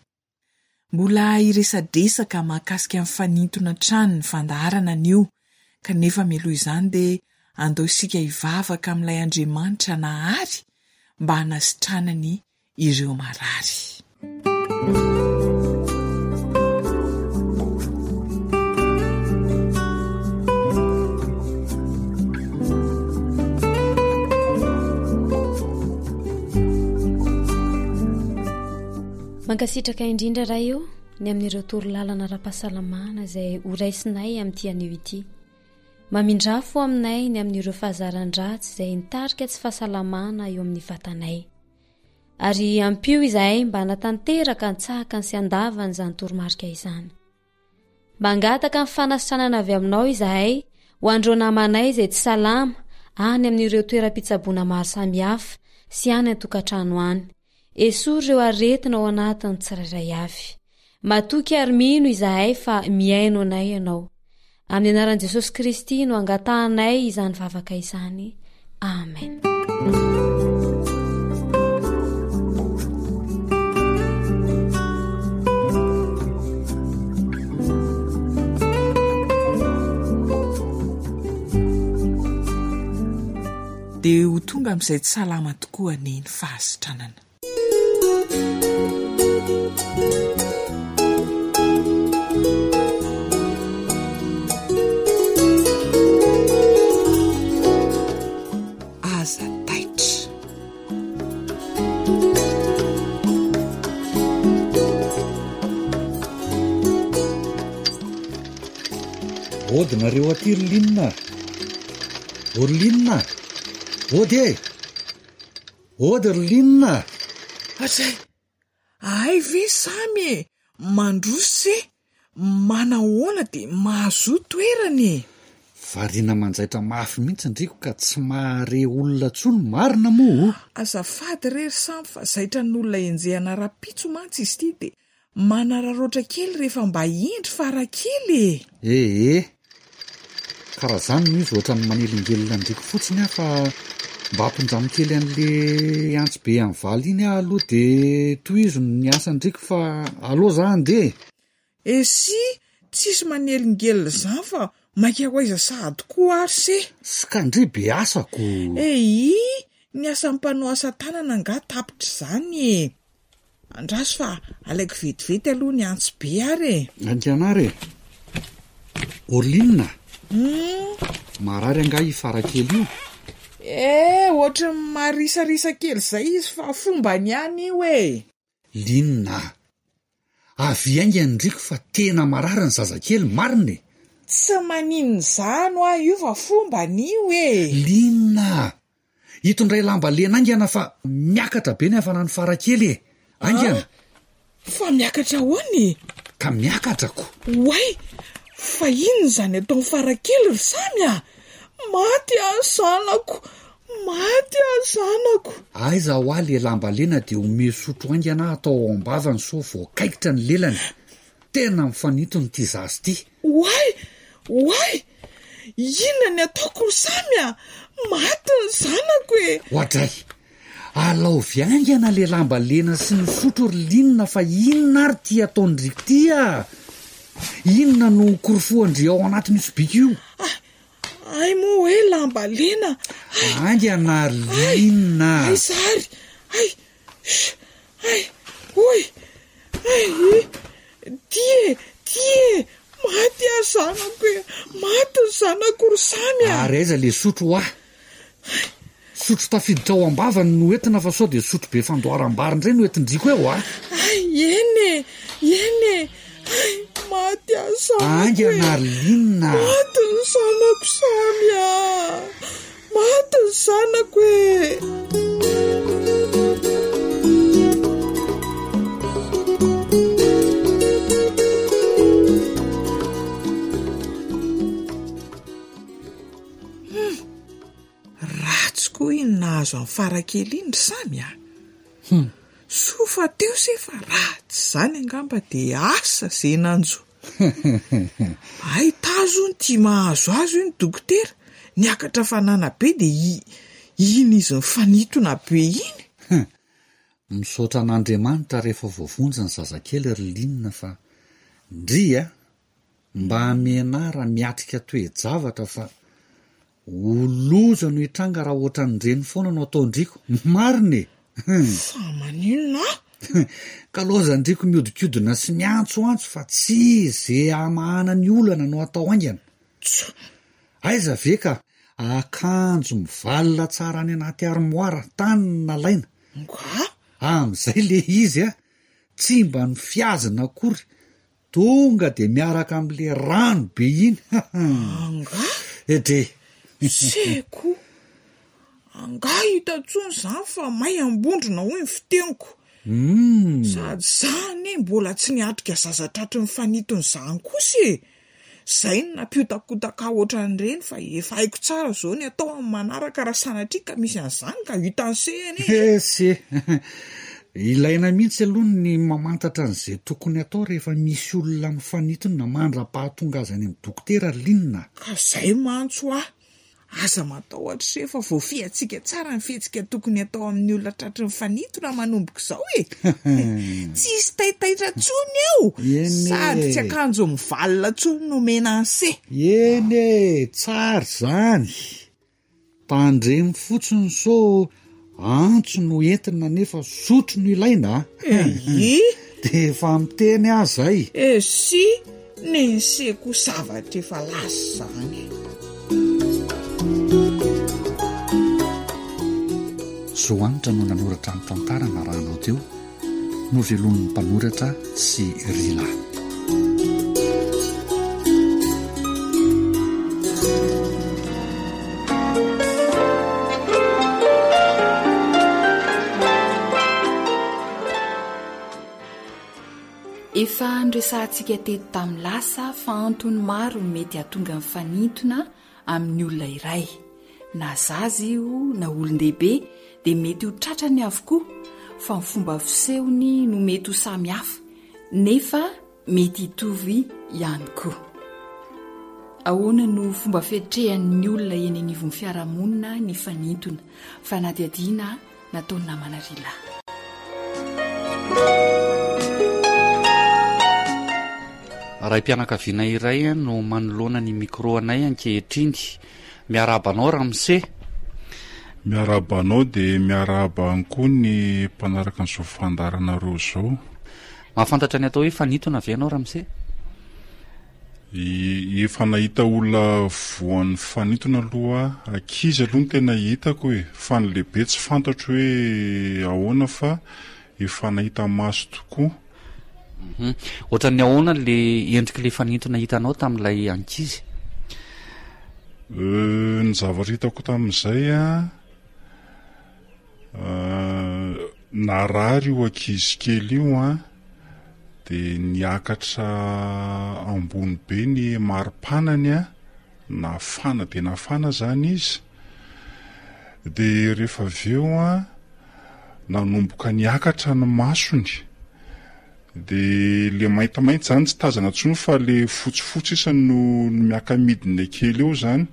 Mbola hiresadresaka mahakasika ny fanintona hatrany ny fandaharana anio, kanefa mialoha izany dia andao isika hivavaka amin'ilay Andriamanitra Nahary mba hanasitranany ireo marary. Mankasitraka indrindra Ray o ny amin'ireo toro lalana ara-pahasalamana izay horaisinay amin'ity anio ity. Mamindrà fo aminay ny amin'ireo fahazaran-dratsy izay nitarika tsy fahasalamana eo amin'ny vatanay. Ary ampio izahay mba hanatanteraka an-tsakany sy an-davany izany toromarika izany. Mangataka ny fanasitranana avy aminao izahay Ho an'ireo namanay izay tsy salama any amin'ireo toeram-pitsaboana maro samihafa sy any an-tokantrano any. Esory ireo aretina ao anatin'ny tsirairay avy. Matoky ary mino izahay fa mihaino anay Ianao. Amin'ny anaran'i Jesosy Kristy no angatahanay izany vavaka izany. Amen. Dia ho tonga amin'izay tsy salama tokoa anie ny fahasitranana. Aza taitra. Ody nareo aty ry Lina a! O ry Lina a! Ody e! Ody ry Lina a! Hatray! Hay ve Samy e! Mandroso se! Manahoana dia mahazoa toerana e! Variana manjaitra mafy mihitsy ndriko ka tsy mahare olona tsony marina moa o! Azafady re ry Samy fa zaitran'olona enjehana rapitso mantsy izy ity dia Manararaotra kely rehefa mba indry fara kely e! Ee. Ka raha zany no izy ohatran'ny manelingelina an-driako fotsiny aho fa mba ampindramo kely an'le antsy be an'i Valy iny aho aloha de tohizo ny asan-driako fa aleo za handeha e! Esia, tsisy manelingelina izany fa maika ho aiza sahady koa ary se! Skandria be asa ko! Eii, ny asan'ny mpanao asa tanana angaha tapitra izany e! Andraso fa alaiko vetivety aloha ny antsy be ary e! Haingana ary e! Orline a! Hum. Marary angaha i Farakely io? Eh, ohatry ny marisarisa kely izay izy fa fombany ihany io e! Line a! Avia haingana ndriko fa tena marary ny zazakely, marina e! Tsy maninona izany hoa io fa fombany io e! Line a! Itondray lamba lena haingana fa miakatra be ny hafanan'i Farakely e! Haingana! An! Fa miakatra ahoana e? Ka miakatra ko! Oay! Fa inona izany ataon'i Farakely ry Samy a! Maty aho zanako! Maty aho zanako! Aiza hoa le lamba lena dia omeo sotro haingana atao ao am-bavany sao voakaikitra ny lelany! Tena mifanintona ity zaza ity. Oay! Oay! Inona ny ataoko ry Samy a! Maty ny zanako e! Oadray! Alaovy haingana le lamba lena sy ny sotro ry Lina fa inona ary ity ataon-dry ity a! Inona no korofohan-dry ao anatin'io sobika io? Ah! Hay moa hoe lamba lena! Hay! Haingana ry Lina! Hay! Aiza ary! Hay! Sh! Hay! Oy! Hay! Ty e! Ty e! Maty aho zanako e! Maty ny zanako ry Samy a! Ary aiza le sotro hoa? Sotro tafiditra ao am-bavany no entina fa sao dia sotro be fandoaram-bary indray no entin-dry ko eo a! Hay! Eny e! Eny e! Hay! Maty aho zanako e! Haingana ry Lina a! Maty ny zanako Samy a! Maty ny zanako e! Hum! Ratsy koa iny nahazo an'i Farakely iny ry Samy a! Hum! Soa fa teo se fa raha tsy izany angamba dia asa ze nanjo. Hay tazo hono ity mahazo azy hoy ny dokotera, niakatra hafanana be dia iny izy nifanintona be iny. Hum! Misaotra an'Andriamanitra rehefa voavonjy ny zazakely ry Lina fa ndry a! Mba mianara miatrika toe-javatra fa ho loza no hitranga raha ohatran'ireny foana no ataon-driko. Marina e! Fa maninona aho? Ka lozan-driko mihodinkodina sy miantsoantso fa tsy ze hamahana ny olana no atao haingana. Tsa! Aiza ve ka akanjo mivalona tsara any anaty armoire tany no nalaina. Nga? Amin'izay le izy a, tsy mba nofihazina akory Tonga de miaraka amle rano be iny Angaha? Edrey! Seko! Angaha hita intsony izany fa may ambondrona hoy ny fiteniko. Humm! Sady za anie mbola tsy niatrika zaza tratry ny fanitona izany kosa e! Zay no nampiotakotaka ahy ohatran'ireny fa efa haiko tsara zao ny atao amin'ny manaraka raha sanatria ka misy an'izany ka hitan'se anie e! Ese! Ilaina mihitsy aloha ny mamantatra an'izay tokony atao rehefa misy olona mifanintona mandra-pahatonga azy any amin'ny dokotera ry Lina a! Ka zay mantsy hoa! Aza matahotra se fa voafehintsika tsara ny fihetsika tokony atao amin'ny olona tratry ny fanintona manomboka izao e! Tsy hisy taitaitra intsony eo! Eny Sady tsy e! akanjo mivalona intsony no omena an'se! Eny e! Tsara izany! Tandremo fotsiny sao antso no entina nefa sotro no ilaina a! Eii! Dia efa miteny aho izay! Esy! Nense koa zavatra efa lasa zany e. Zo Hanitra no nanoratra ny tantara narahanao teo, novelomin'ny mpanoratra sy Rila. Efa noresahantsika teto tamin'ny lasa fa antony maro no mety hahatonga ny fanintona amin'ny olona iray. Na zaza io na olon-dehibe dia mety ho tratrany avokoa fa ny fomba fisehony no mety ho samy hafa nefa mety hitovy ihany koa. Ahoana no fomba fiatrehan'ny olona eny anivon'ny fiarahamonina ny fanintona? Fanadihadiana nataon'i namana Rila. Raim-pianakaviana iray no manoloana ny micro anay ankehitriny. Miarahaba anao ramose. Miarahaba anao dia miarahaba ihany koa ny mpanaraka an'izao fandaharanareo izao. Mahafantatra ny atao hoe fanintona ve ianao ramose? Efa nahita olona voan'ny fanintona aloha aho, ankizy aloha no tena hitako e, fa ny lehibe tsy fantatro hoe ahoana fa efa nahita maso tokoa. Ohatran'ny ahoana le endrik'ilay fanintona hitanao tamin'ilay ankizy? Ny zavatra hitako tamin'izay an, Narary io ankizy kely io an, dia niakatra ambony be ny maripanany an, nafana dia nafana izany izy, dia rehefa avy eo an, nanomboka niakatra ny masony, dia le maintimainty izany tsy tazana intsony fa le fotsifotsy sisa no miaka-midina kely eo izany.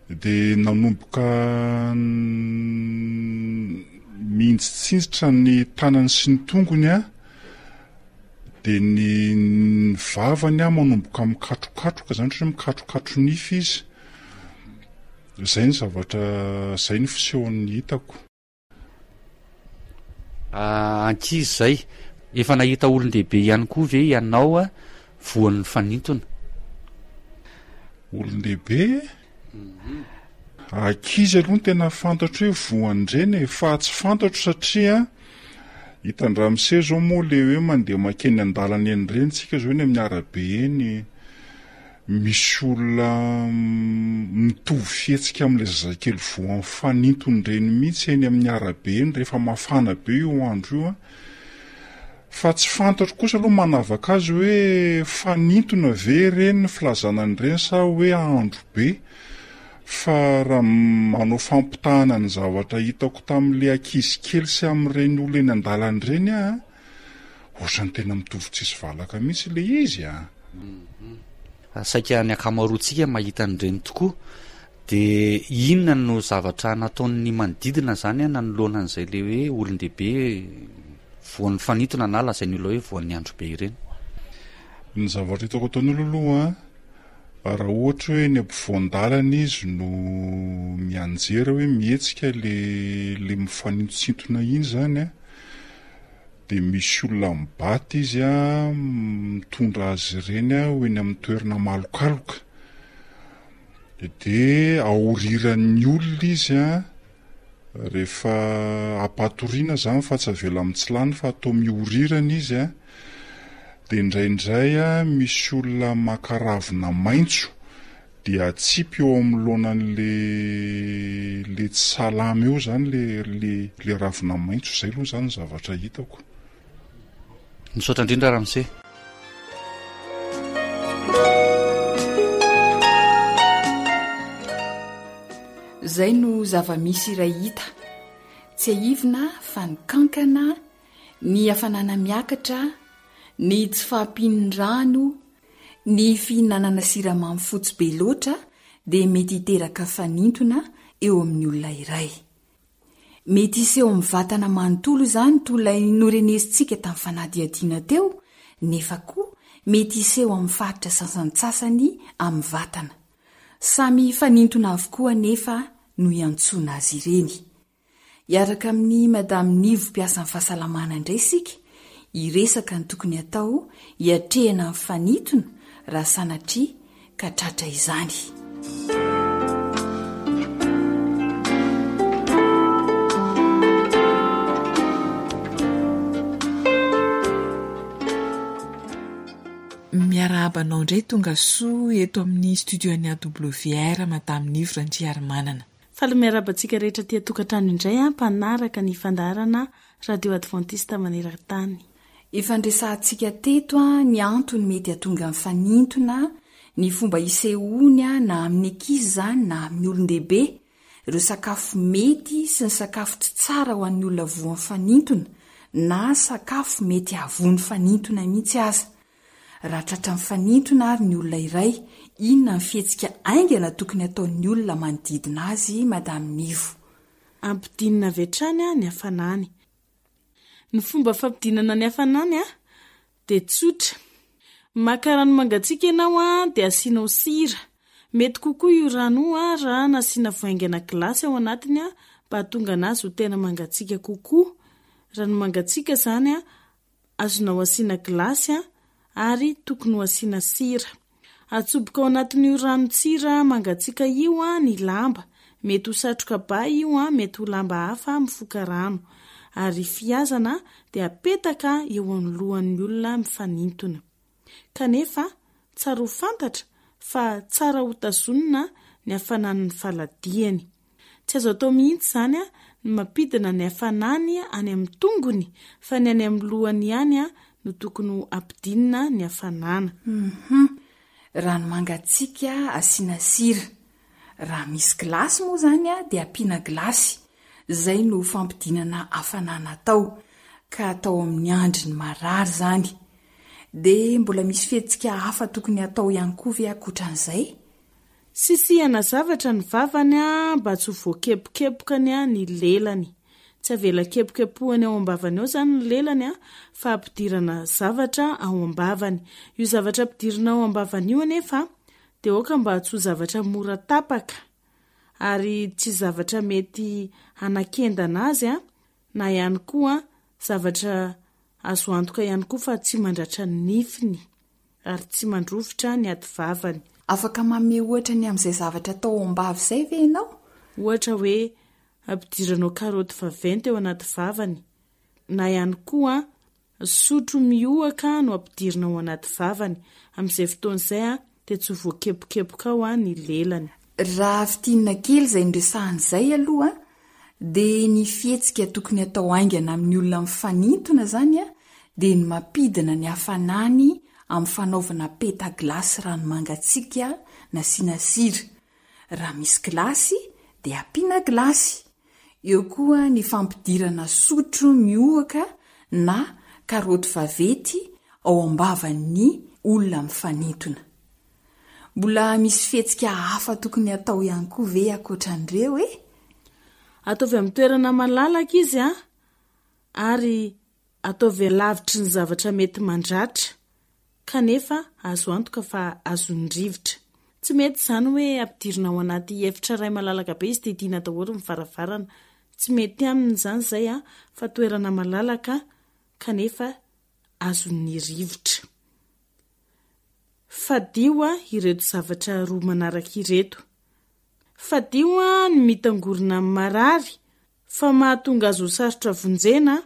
Dia nanomboka mihinjitsinjitra ny tanany sy ny tongony an, dia ny ny vavany an manomboka mikatrokatroka izany, ohatran'ny hoe mikatrokatro-nify izy. Izay ny zavatra, izay ny fisehon'ny hitako. Ankizy izay. Efa nahita olon-dehibe ihany koa ve ianao voan'ny fanintona? Olon-dehibe? Ankizy aloha no tena fantatro hoe voan'ireny e, fa tsy fantatro satria hitan-dramose izao moa le hoe mandeha mankeny an-dalana eny ireny tsika izao eny amin'ny arabe eny, Misy olona mitovy fihetsika amin'ilay zazakely voan'ny fanintona ireny mihitsy eny amin'ny arabe eny rehefa mafana be io andro io an. Fa tsy fantatro kosa aloha manavaka azy hoe fanintona ve ireny ny filazana an'ireny sa hoe andro be. Fa raha manao fampitahana ny zavatra hitako tamin'ilay ankizy kely sy amin'ireny olona eny an-dalana ireny aho an, Ohatran'ny tena mitovy tsisy valaka mihitsy ilay izy a! Saika ny ankamaroantsika mahita an'ireny tokoa. Dia inona no zavatra nataon'ny manodidina izany nanoloana an'izay ilay hoe olon-dehibe voan'ny fanintona na lazain'ny olona hoe voan'ny androbe ireny? Ny zavatra hitako ataon'ny olona aloha an, raha ohatra hoe eny ampovoan-dalana izy no mianjera hoe mihetsika ilay ilay mifanintontsintona iny izany an, Dia misy olona mibata izy mitondra azy ireny ho eny amin'ny toerana malokaloka. Dia aoriran'ny olona izy rehefa ampatoriana izany fa tsy avela mitsilany fa atao miorirana izy. Dia indraindray misy olona maka ravina maitso dia atsipy eo amin'ny laonan'le le tsy salama eo zany le le le ravina maitso, zay aloha zany ny zavatra hitako. Misaotra indrindra ramose. Izay no zava-misy iray hita. Tsiahivina fa ny kankana, ny hafanana miakatra, ny tsy fahampian'ny rano, ny fihinanana siramamy fotsy be loatra dia mety hiteraka fanintona eo amin'ny olona iray. Mety hiseho amin'ny vatana manontolo izany toy ilay norenesintsika tamin'ny fanadihadiana teo, nefa koa mety hiseho amin'ny faritra sasantsasany amin'ny vatana. Samy fanintona avokoa anefa no iantsoana azy ireny. Hiaraka amin'i Madame Nivo mpiasan'ny fahasalamana indray isika hiresaka ny tokony hatao hiatrehana ny fanintona raha sanatria ka tratra izany. Miarahaba anao indray tonga soa eto amin'ny studio an'ny AWR Madame Nivo Randriarimanana. Faly miarahaba antsika rehetra aty an-tokantrano indray an, mpanaraka ny fandaharana Radio Adventiste maneran-tany. Efa niresahantsika teto ny antony mety hahatonga ny fanintona, ny fomba isehoany na amin'ny ankizy izany na amin'ny olon-dehibe, ireo sakafo mety sy ny sakafo tsy tsara ho an'ny olona voan'ny fanintona na sakafo mety hahavoa ny fanintona mihitsy aza. Raha tratran'ny fanintona ary ny olona iray, inona ny fihetsika haingana tokony hataon'ny olona manodidina azy Madame Nivo? Ampidinina avy hatrany ny hafanany. Ny fomba fampidinana ny hafanany dia tsotra. Maka rano mangatsiaka ianao dia asianao sira. Mety kokoa io rano io raha nasiana voaingana gilasy ao anatiny mba hahatonga anazy ho tena mangatsiaka kokoa. Rano mangatsiaka izany Azonao asiana gilasy ary tokony ho asiana sira. Atsoboka ao anatin'io ranon-tsira mangatsiaka io ny lamba, mety ho satroka ba io, mety ho lamba hafa mifoka rano. Ary fihazana dia apetaka eo anoloan'ny olona mifanintona. Kanefa, tsara ho fantatra fa tsara ho tazonina ny hafanan'ny faladiany. Tsy azo atao mihitsy izany ny mampidina ny hafanany any amin'ny tongony fa ny any amin'ny lohany ihany no tokony ho ampidinina ny hafanana. Hum rano mangatsiaka asiana sira. Raha misy gilasy moa izany dia ampiana gilasy. Izay no fampidinana hafanana atao. Ka atao amin'ny andry ny marary izany. Dia mbola misy fihetsika hafa tokony hatao ihany koa ve ankoatran'izay? Sisihana zavatra ny vavany mba tsy ho voakepokepokany ny lelany. Tsy avela kepokepohany ao am-bavany ao izany ny lelany fa ampidirana zavatra ao am-bavany. Io zavatra ampidirina ao am-bavany io anefa dia aoka mba tsy ho zavatra mora tapaka ary tsy zavatra mety hanakendana azy na ihany koa zavatra azo antoka ihany koa fa tsy mandratra ny nifiny. ary tsy mandrovitra ny ati vavany. Afaka manome ohatra ny amin'izay zavatra atao ao am-bava izay ve ianao? Ohatra hoe ampidiranao karaoty vaventy ao anaty vavany, na ihany koa sotro mihohaka no ampidirina ao anaty vavany. Amin'izay fotoana izay dia tsy ho voakepokepoka ao ny lelany. Raha fintinina kely izay noresahana izay aloha dia ny fihetsika tokony atao haingana amin'ny olona mifanintona izany dia ny mampidina ny hafanany amin'ny fanaovana peta-gilasy rano mangatsiaka nasiana sira. Raha misy gilasy dia ampiana gilasy. Eo koa ny fampidirana sotro mihohoka na karaoty vaventy ao am-bavan'ny olona mifanintona. Mbola misy fihetsika hafa tokony hatao ihany koa ve ankoatran'ireo e? Ataovy amin'ny toerana malalaka izy an, ary ataovy lavitry ny zavatra mety mandratra, kanefa azo antoka fa azon'ny rivotra. Tsy mety izany hoe ampidirina ao anaty efitra iray malalaka be izy didiana daholo ny varavarana. Tsy mety aminy izany izay an, fa toerana malalaka kanefa azon'ny rivotra. Fadio ireto zavatra roa manaraka ireto. Fadio ny mitangorona amin'ny marary fa mahatonga azy ho sarotra vonjena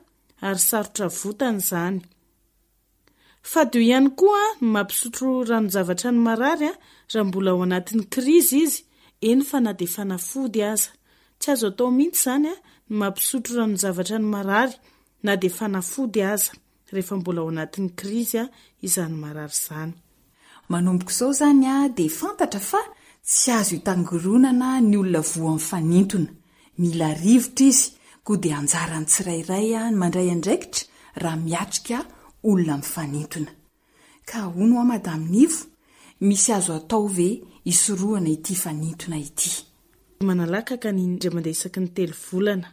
ary sarotra avotana izany. Fadio ihany koa ny mampisotro ranon-javatra ny marary raha mbola ao anatin'ny krizy izy, eny fa na dia fanafody aza. Tsy azo atao mihitsy izany ny mampisotro ranon-javatra ny marary na dia fanafody aza. rehefa mbola ao anatin'ny krizy izany marary izany. Manomboka izao izany dia fantatra fa Tsy azo itangoronana ny olona voan'ny fanintona. Mila rivotra izy, koa dia anjaran'ny tsirairay ny mandray andraikitra raha miatrika olona mifanintona. Ka hono hoa Madame Nivo, misy azo atao ve hisorohana ity fanintona ity? Manalakaka ny indray mandeha isaky ny telo volana.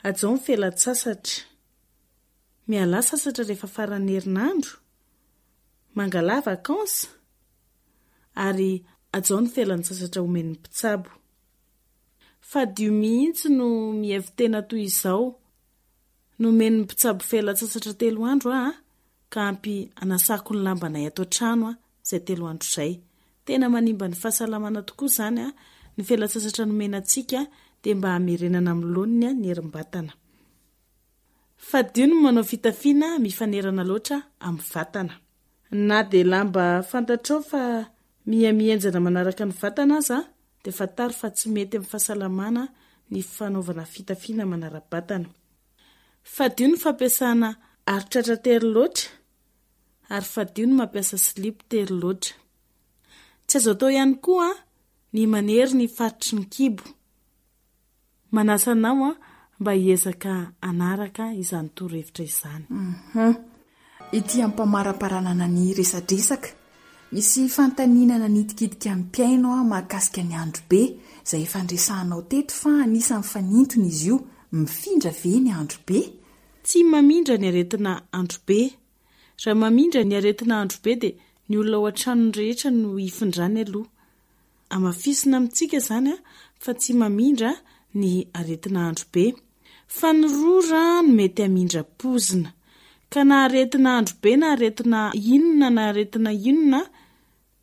Hajao ny fialan-tsasatra. Mialà sasatra rehefa faran'ny herinandro. Mangalà vacances. Ary hajao ny fialan-tsasatra omen'ny mpitsabo. Fadio mihitsy no mihevi-tena toy izao. Nomen'ny mpitsabo fialan-tsasatra telo andro aho ka ampy hanasako ny lambanay ato an-trano izay telo andro izay. Tena manimba ny fahasalamana tokoa izany. Ny fialan-tsasatra nomena antsika dia mba hamerenana amin'ny laoniny ny herim-batana. Fadio ny manao fitafiana mifanerana loatra amin'ny vatana. Na dia lamba fantatrao fa miha-mihenjana manaraka ny vatana aza dia fantaro fa tsy mety amin'ny fahasalamana ny fanaovana fitafiana manara-batana. Fadio ny fampiasana aro-tratra tery loatra ary fadio ny mampiasa silipo tery loatra. Tsy azo atao ihany koa ny manery ny faritry ny kibo. Manasa anao mba hiezaka hanaraka izany torohevitra izany. Hum. Ity ampamaraparanana ny resadresaka. Misy fanontaniana nanitikitika ny mpihaino aho mahakasika ny androbe, izay efa niresahanao teto fa anisan'ny fanintona izy io, mifindra ve ny androbe? Tsy mamindra ny aretina androbe. Raha mamindra ny aretina androbe dia ny olona ao an-tranony rehetra no hifindrany aloha. Hamafisina amintsika izany fa tsy mamindra ny aretina androbe. Fa ny rora no mety hamindra pozina. Ka na aretina androbe na aretina inona na aretina inona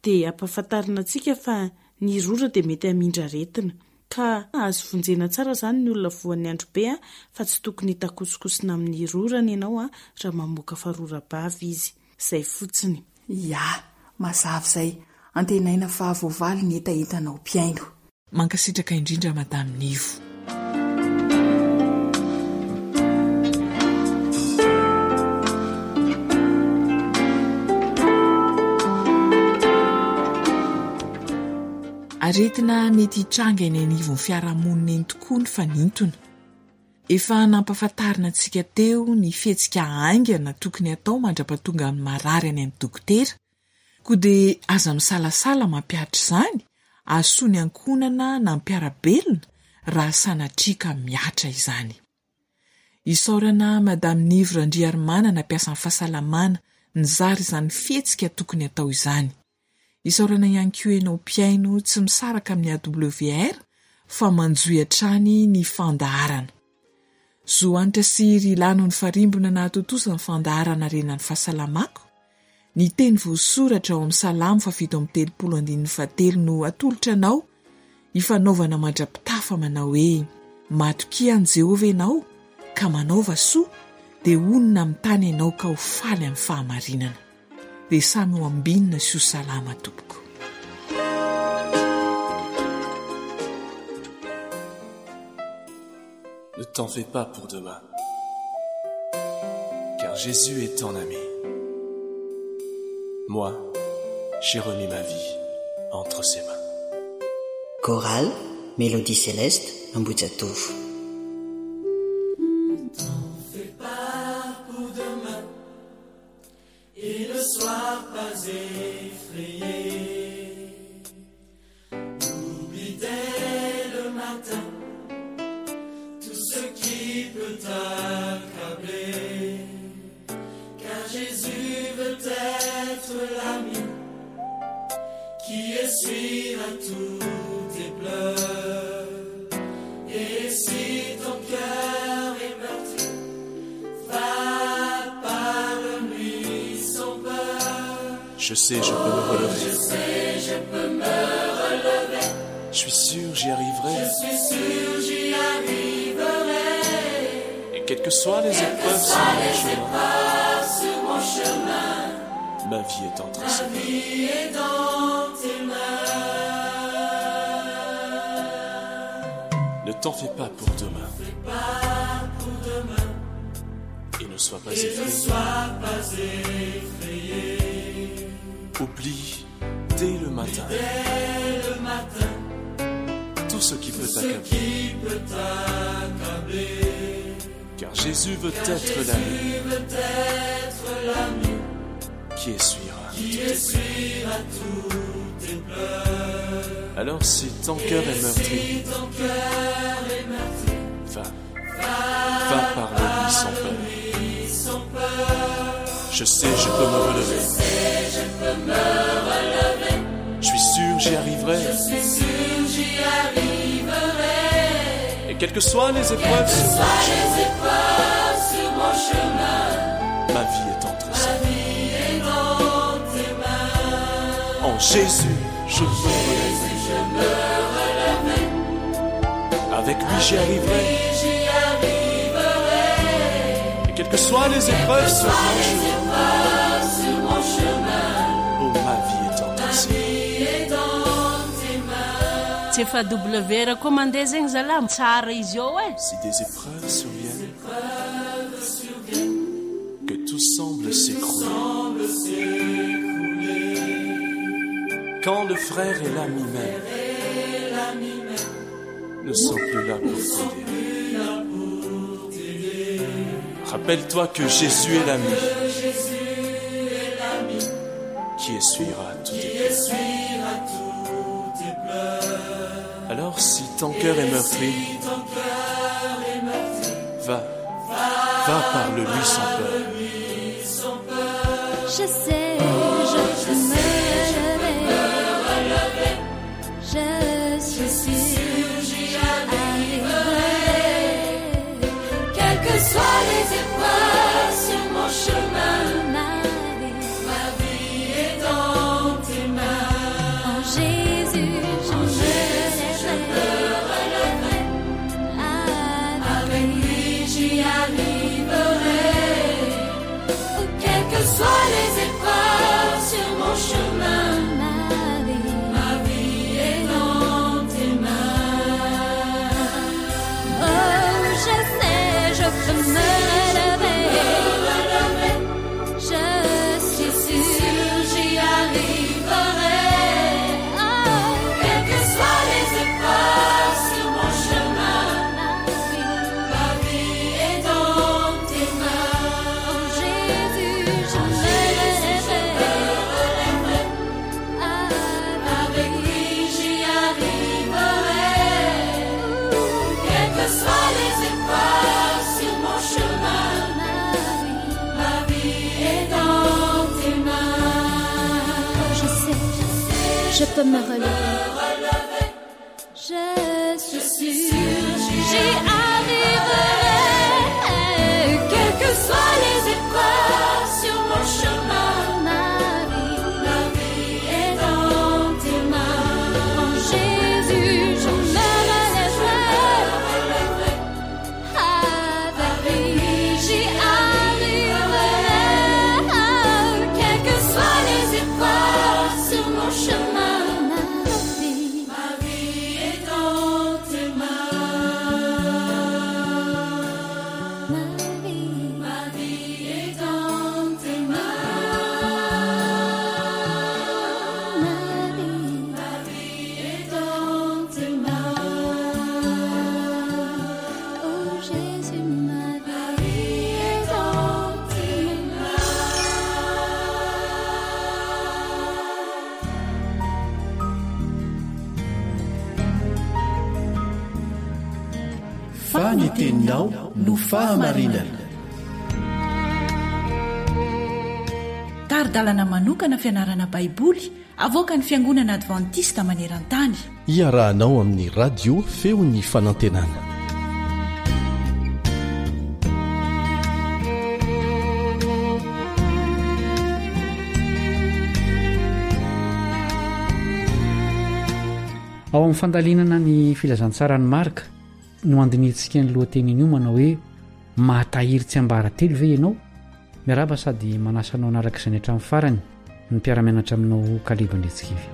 dia ampahafantarina antsika fa ny rora dia mety hamindra aretina. Ka azo vonjena tsara izany ny olona voan'ny androbe fa tsy tokony hitakosokosona amin'ny rorany ianao raha mamoaka farora-bava izy. Izay fotsiny. Ya, mazava izay. Antenaina fa voavaly ny hetahetanao mpihaino. Mankasitraka indrindra Madame Nivo. Aretina mety hitranga eny anivon'ny fiarahamonina eny tokoa ny fanintona. Efa nampahafantarina antsika teo ny fihetsika haingana tokony hatao mandra-pahatonga ny marary any amin'ny dokotera, koa dia aza misalasala mampihatra izany hahasoa ny ankohonana na mpiara-belona raha sanatria ka mihatra izany. Isaorana Madame Nivo Randriarimanana mpiasan'ny fahasalamana nizara izany fihetsika tokony hatao izany. Isaorana ihany koa ianao mpihaino tsy misaraka amin'ny AWR fa manjohy hatrany ny fandaharana. Zo Hanitra sy Rilano nifarimbona nahatontosa ny fandaharana Harena ny Fahasalamako. Ny teny voasoratra ao amin'ny Salamo fahafito amby telopolo andininy fahatelo no atolotra anao hifanaovana mandra-pitafa manao hoe, Matokia an'i Jehovah ianao ka manaova soa, dia honina amin'ny tany ianao ka ho faly amin'ny fahamarinana. Dia samy ho ambinina sy ho salama tompoko. Ne t'en fais pas pour demain, car Jésus est ton ami. Moi, j'ai remis ma vie entre ses mains. Chorale Mélodie Céleste Ambohijatovo. Ne t'en fais pas pour demain Et ne sois pas effrayé Oublie dès le matin Tout ce qui peut t'accabler Car Jésus veut être l'ami Qui essuiera tous tes pleurs Et si ton cœur est meurtri Va parle-lui sans peur Je sais, je peux me relever. Je sais, je peux me relever. Je suis sûr, j'y arriverai. Je suis sûr, j'y arriverai. Et quelles que soient les Quelles que épreuves sur soient mon les chemin, épreuves sur mon chemin, ma vie est entre ma ses mains. vie est dans tes mains. Ne t'en fais pas pour demain. Fais pas pour demain. Et ne sois pas Et ne effrayé. sois pas effrayé. Oublie dès le matin. Dès le matin. matin. Tout ce qui peut Tout ce qui peut t'accabler. Car Jésus veut Car être Jésus l'ami veut être l'ami qui essuiera qui tous tes pleurs. essuiera tous tes pleurs. Alors si ton cœur Et est meurtri, si ton cœur est meurtri, va, va parle-lui sans peur. parle-lui sans peur. Je sais, je peux me Je relever. sais, je peux me relever. Je suis sûr, j'y arriverai. Je suis sûr, j'y arriverai. Et quelles que soient les Quelles épreuves que sur mon soient chemin, les épreuves sur mon chemin, ma vie est entre ma ses mains. vie est dans tes mains. En Jésus, je me relèverai. Je me relèverai. Avec lui, j'y arriverai. Oui, j'y arriverai. Et quelles que soient les épreuves Quelles sur que soient mon les chemin, épreuves sur mon chemin, oh, ma vie est entre ma ses mains. vie est dans tes mains. Tsy efa WR koa mandeha zegny zalahy tsara izy eo e. Si des épreuves surviennent, Épreuves surviennent, que tout semble s'écrouler. semble s'écrouler. Quand le frère et l'ami même Et l'ami même ne sont plus là pour t'aider. plus là pour t'aider. Rappelle-toi que Jésus est l'ami Que Jésus est l'ami qui essuiera tous qui tes pleurs. essuiera tous tes pleurs. Alors si ton cœur est Et meurtri, si ton cœur est meurtri, va, va parle-lui sans peur. parle-lui sans peur. Je sais, je peux me relever. Je suis sûre, j'y j'y arriverai. Quelles que soient les épreuves sur mon chemin, Ma vie, ma vie est dans tes mains. en Jésus, je En me Jésus, je me relèverai. relèverai. Avec Avec lui, j'y arriverai. Quelles que soient les épreuves sur mon chemin, ma vie, ma vie est dans tes mains. Oh, je sais, je peux me relever. Relever, Je suis je suis sûre, sûre, j'y arriverai. Oh, Quelles que soient les épreuves sur mon chemin, ma vie, ma vie est dans tes mains. en Jésus, je En me Jésus, je me relèverai. relèverai. Avec Avec lui, j'y arriverai. Quelles que soient les épreuves sur mon chemin, ma vie, ma vie est dans tes mains. je sais, je peux me relever. Relever, Je suis je suis sûre, sûre, j'y j'y arriverai. Quelles que soient les épreuves sur mon chemin, Ma vie, ma vie est dans tes mains. en Jésus, je me relèverai. Relèverai, Avec lui, j'y arriverai. quelles que soient les épreuves sur mon chemin, Ma vie, ma vie est dans tes mains. ma vie, Ma vie est dans tes mains. ma vie. Ma vie est dans tes mains. Oh Jésus, ma vie. Ma vie est dans tes mains. Fa ny teninao no fahamarinana. Tari-dalana manokana fianarana Baiboly avoakan'ny Fiangonana Advantista maneran-tany. Iarahanao amin'ny radio feon'ny fanantenana. Ao amin'ny fandalinana ny filazantsaran'i Marka no andinihintsika ny lohateniny io manao hoe mahatahiry tsiambaratelo ve ianao? Miarahaba sady manasa anao hanaraka izany hatramin'ny farany ny mpiara-mianatra aminao Kaleba Andriantsikivy.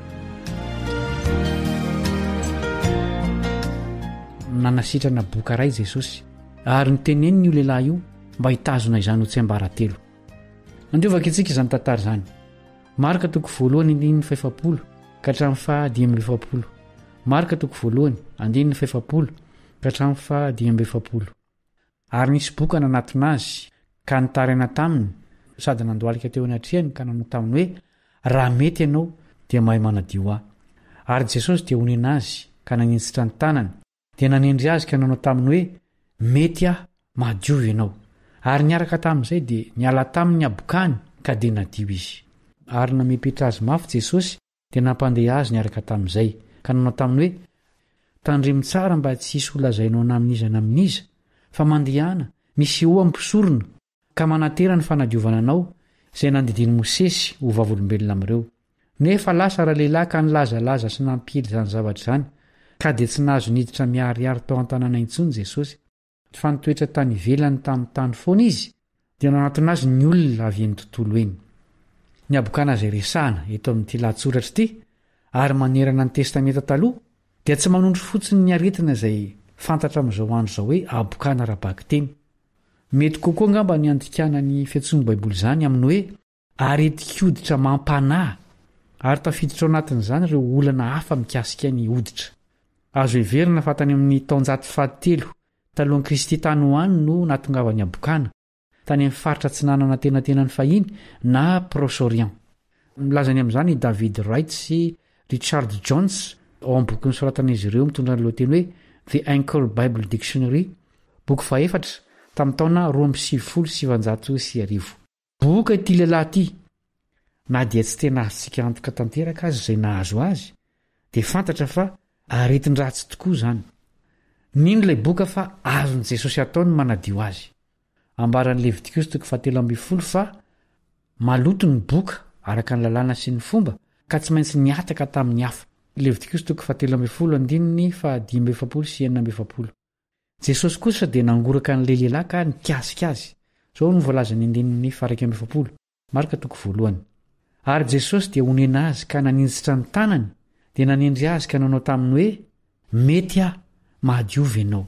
Nanasitrana boka iray Jesosy ary niteneniny io lehilahy io mba hitazona izany ho tsiambaratelo. Andeha vakintsika izany tantara izany. Marka toko voalohany andininy fahefapolo ka hatramin'ny faha 45. Marka toko voalohany, andininy fahefapolo ka hatramin'ny faha-45. Ary nisy boka nanatona azy, ka nitaraina taminy, sady nandohalika teo anatrehany ka nanao taminy hoe, Raha mety ianao, dia mahay manadio ahy. Ary Jesosy dia onena azy, ka naninjitra ny tanany, dia nanendry azy ka nanao taminy hoe, Mety aho, mahadiova ianao. Ary niaraka tamin'izay dia niala taminy ny habokany, ka dia nadio izy. Ary namepetra azy mafy Jesosy, dia nampandeha azy niaraka tamin'izay, ka nanao taminy hoe, Tandremo tsara mba tsy hisy holazainao na amin'iza na amin'iza, fa mandehana, misehoa amin'ny mpisorona, ka manantena ny fanadiovana anao, izay nandidian'i Mosesy ho vavolombelona amin'ireo. Nefa lasa ralehilahy ka nilazalaza sy nampiely izany zavatra izany, ka dia tsy nahazo niditra miharihary tao an-tanàna intsony Jesosy, fa nitoetra tany ivelany tamin'ny tany foana izy, dia nanatona azy ny olona avy eny tontolo eny. Ny habokana izay resahana eto amin'ity lahatsoratra ity, ary manerana ny Testamenta Taloha, dia tsy manondro fotsiny ny aretina izay fantatra amin'izao andro izao hoe habokana ara-bakiteny. Mety kokoa angamba ny handikana ny fiantsoan'ny Baiboly izany amin'ny hoe aretin-koditra mampanahy, ary tafiditra ao anatin'izany ireo olana hafa mikasika ny hoditra. Azo heverina fa tany amin'ny taonjato fahatelo talohan'i Kristy tany ho any no nahatongavan'ny habokana, tany amin'ny faritra atsinanana antenatenany fahiny na Proche-Orient. Milaza ny amin'izany i David Wright sy Richard Jones ao amin'ny boky nosoratan'izy ireo mitondra ny lohateny hoe The Anchor Bible Dictionary, boky fahefatra, tamin'ny taona 1992. Boka ity lehilahy ity. Na dia tsy tena azontsika antoka tanteraka aza izay nahazo azy, dia fantatra fa aretin-dratsy tokoa izany. Nino ilay boka fa azon'i Jesosy atao ny manadio azy. Ambaran'ny Levitikosy toko fahatelo ambin'ny folo fa maloto ny boka araka ny lalàna sy ny fomba ka tsy maintsy nihataka tamin'ny hafa. Levitikosy toko fahatelo ambin'ny folo andininy faha-45 sy 46. Jesosy kosa dia nangoraka an'ilay lehilahy ka nikasika azy. Izao no voalazan'ny andininy faha-41, Marka toko voalohany. Ary Jesosy dia onena azy ka naninjitra ny tanany, dia nanendry azy ka nanao taminy hoe, Mety aho, mahadiova ianao.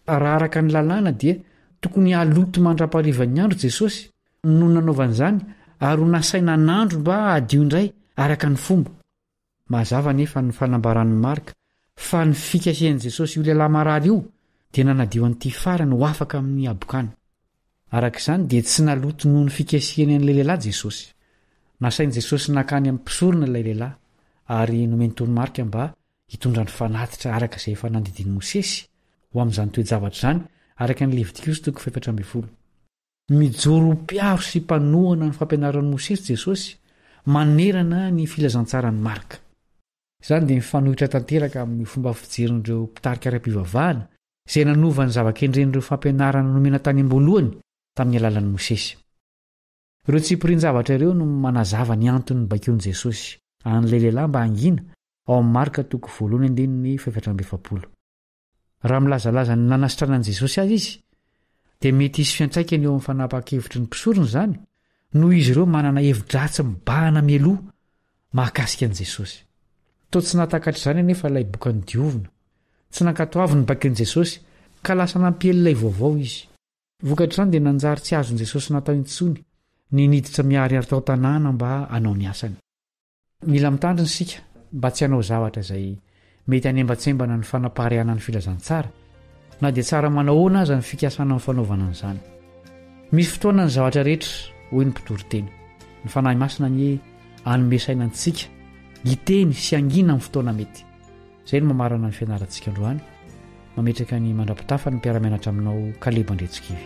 Raha araka ny lalàna dia tokony haloto mandra-paharivan'ny andro Jesosy no nanaovany izany ary ho nasaina hanandro mba hadio indray araka ny fomba. Mazava anefa ny fanambaran'i Marka fa ny fikasihan'i Jesosy io lehilahy marary io dia nanadio an'ity farany ho afaka amin'ny habokana. Araka izany dia tsy naloto noho ny fikasihany an'ilay lehilahy Jesosy. Nasain'i Jesosy nankany amin'ny mpisorona ilay lehilahy ary nomeny toromarika mba hitondra ny fanatitra araka izay efa nandidian'i Mosesy ho amin'izany toe-javatra izany, araka ny Levitikosy toko faha-14. Mijoro ho mpiaro sy mpanohana ny fampianaran'i Mosesy Jesosy manerana ny filazantsaran'i Marka. Izany dia mifanohitra tanteraka amin'ny fomba fijerin'ireo mpitarika ara-pivavahana izay nanova ny zava-kendren'ireo fampianarana nomena tany am-boalohany tamin'ny alalan'i Mosesy. Ireo tsipirian-javatra ireo no manazava ny antony nibaikoan'i Jesosy an'ilay lehilahy mba hangina ao amin'ny Marka toko voalohany andininy faha-44. Raha milazalaza ny nanasitranan'i Jesosy azy izy, dia mety hisy fiantraikany eo amin'ny fanapahan-kevitry ny mpisorona izany, noho izy ireo manana hevi-dratsy mibahana mialoha mahakasika an'i Jesosy. Toa tsy nahatakatra izany anefa ilay boka nodiovina. Tsy nankatoaviny ny baikon'i Jesosy, ka lasa nampiely ilay vaovao izy. Vokatr'izany dia nanjary tsy azon'i Jesosy natao intsony ny niditra miharihary tao an-tanàna mba hanao ny asany. Mila mitandrina isika mba tsy hanao zavatra izay mety hanembantsembana ny fanapariahana ny filazantsara, na dia tsara manahoana aza ny fikasana amin'ny fanaovana an'izany. Misy fotoana ny zavatra rehetra, hoy ny mpitoriteny. Ny Fanahy Masina anie hanome saina antsika hiteny sy hangina amin'ny fotoana mety. Izay no mamarana ny fianarantsika androany. Mametraka ny mandra-pitafa ny mpiara-mianatra aminao Kaleba Andriantsikivy.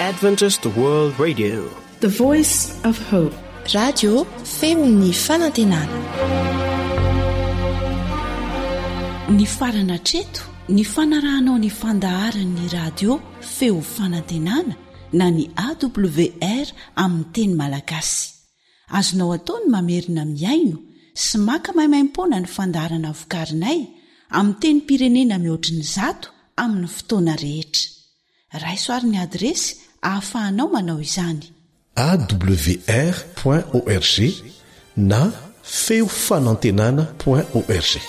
Adventist World Radio. The Voice of Hope. Radio Feon'ny Fanantenana. Nifarana hatreto ny fanarahanao ny fandaharan'ny radio Feo Fanantenana na ny AWR amin'ny teny malagasy. Azonao atao ny mamerina mihaino sy maka maimaimpoana ny fandaharana vokarinay amin'ny tenim-pirenena mihoatry ny zato amin'ny fotoana rehetra. Raiso ary ny adiresy ahafahanao manao izany. Awr point org na feo fanantenana point org.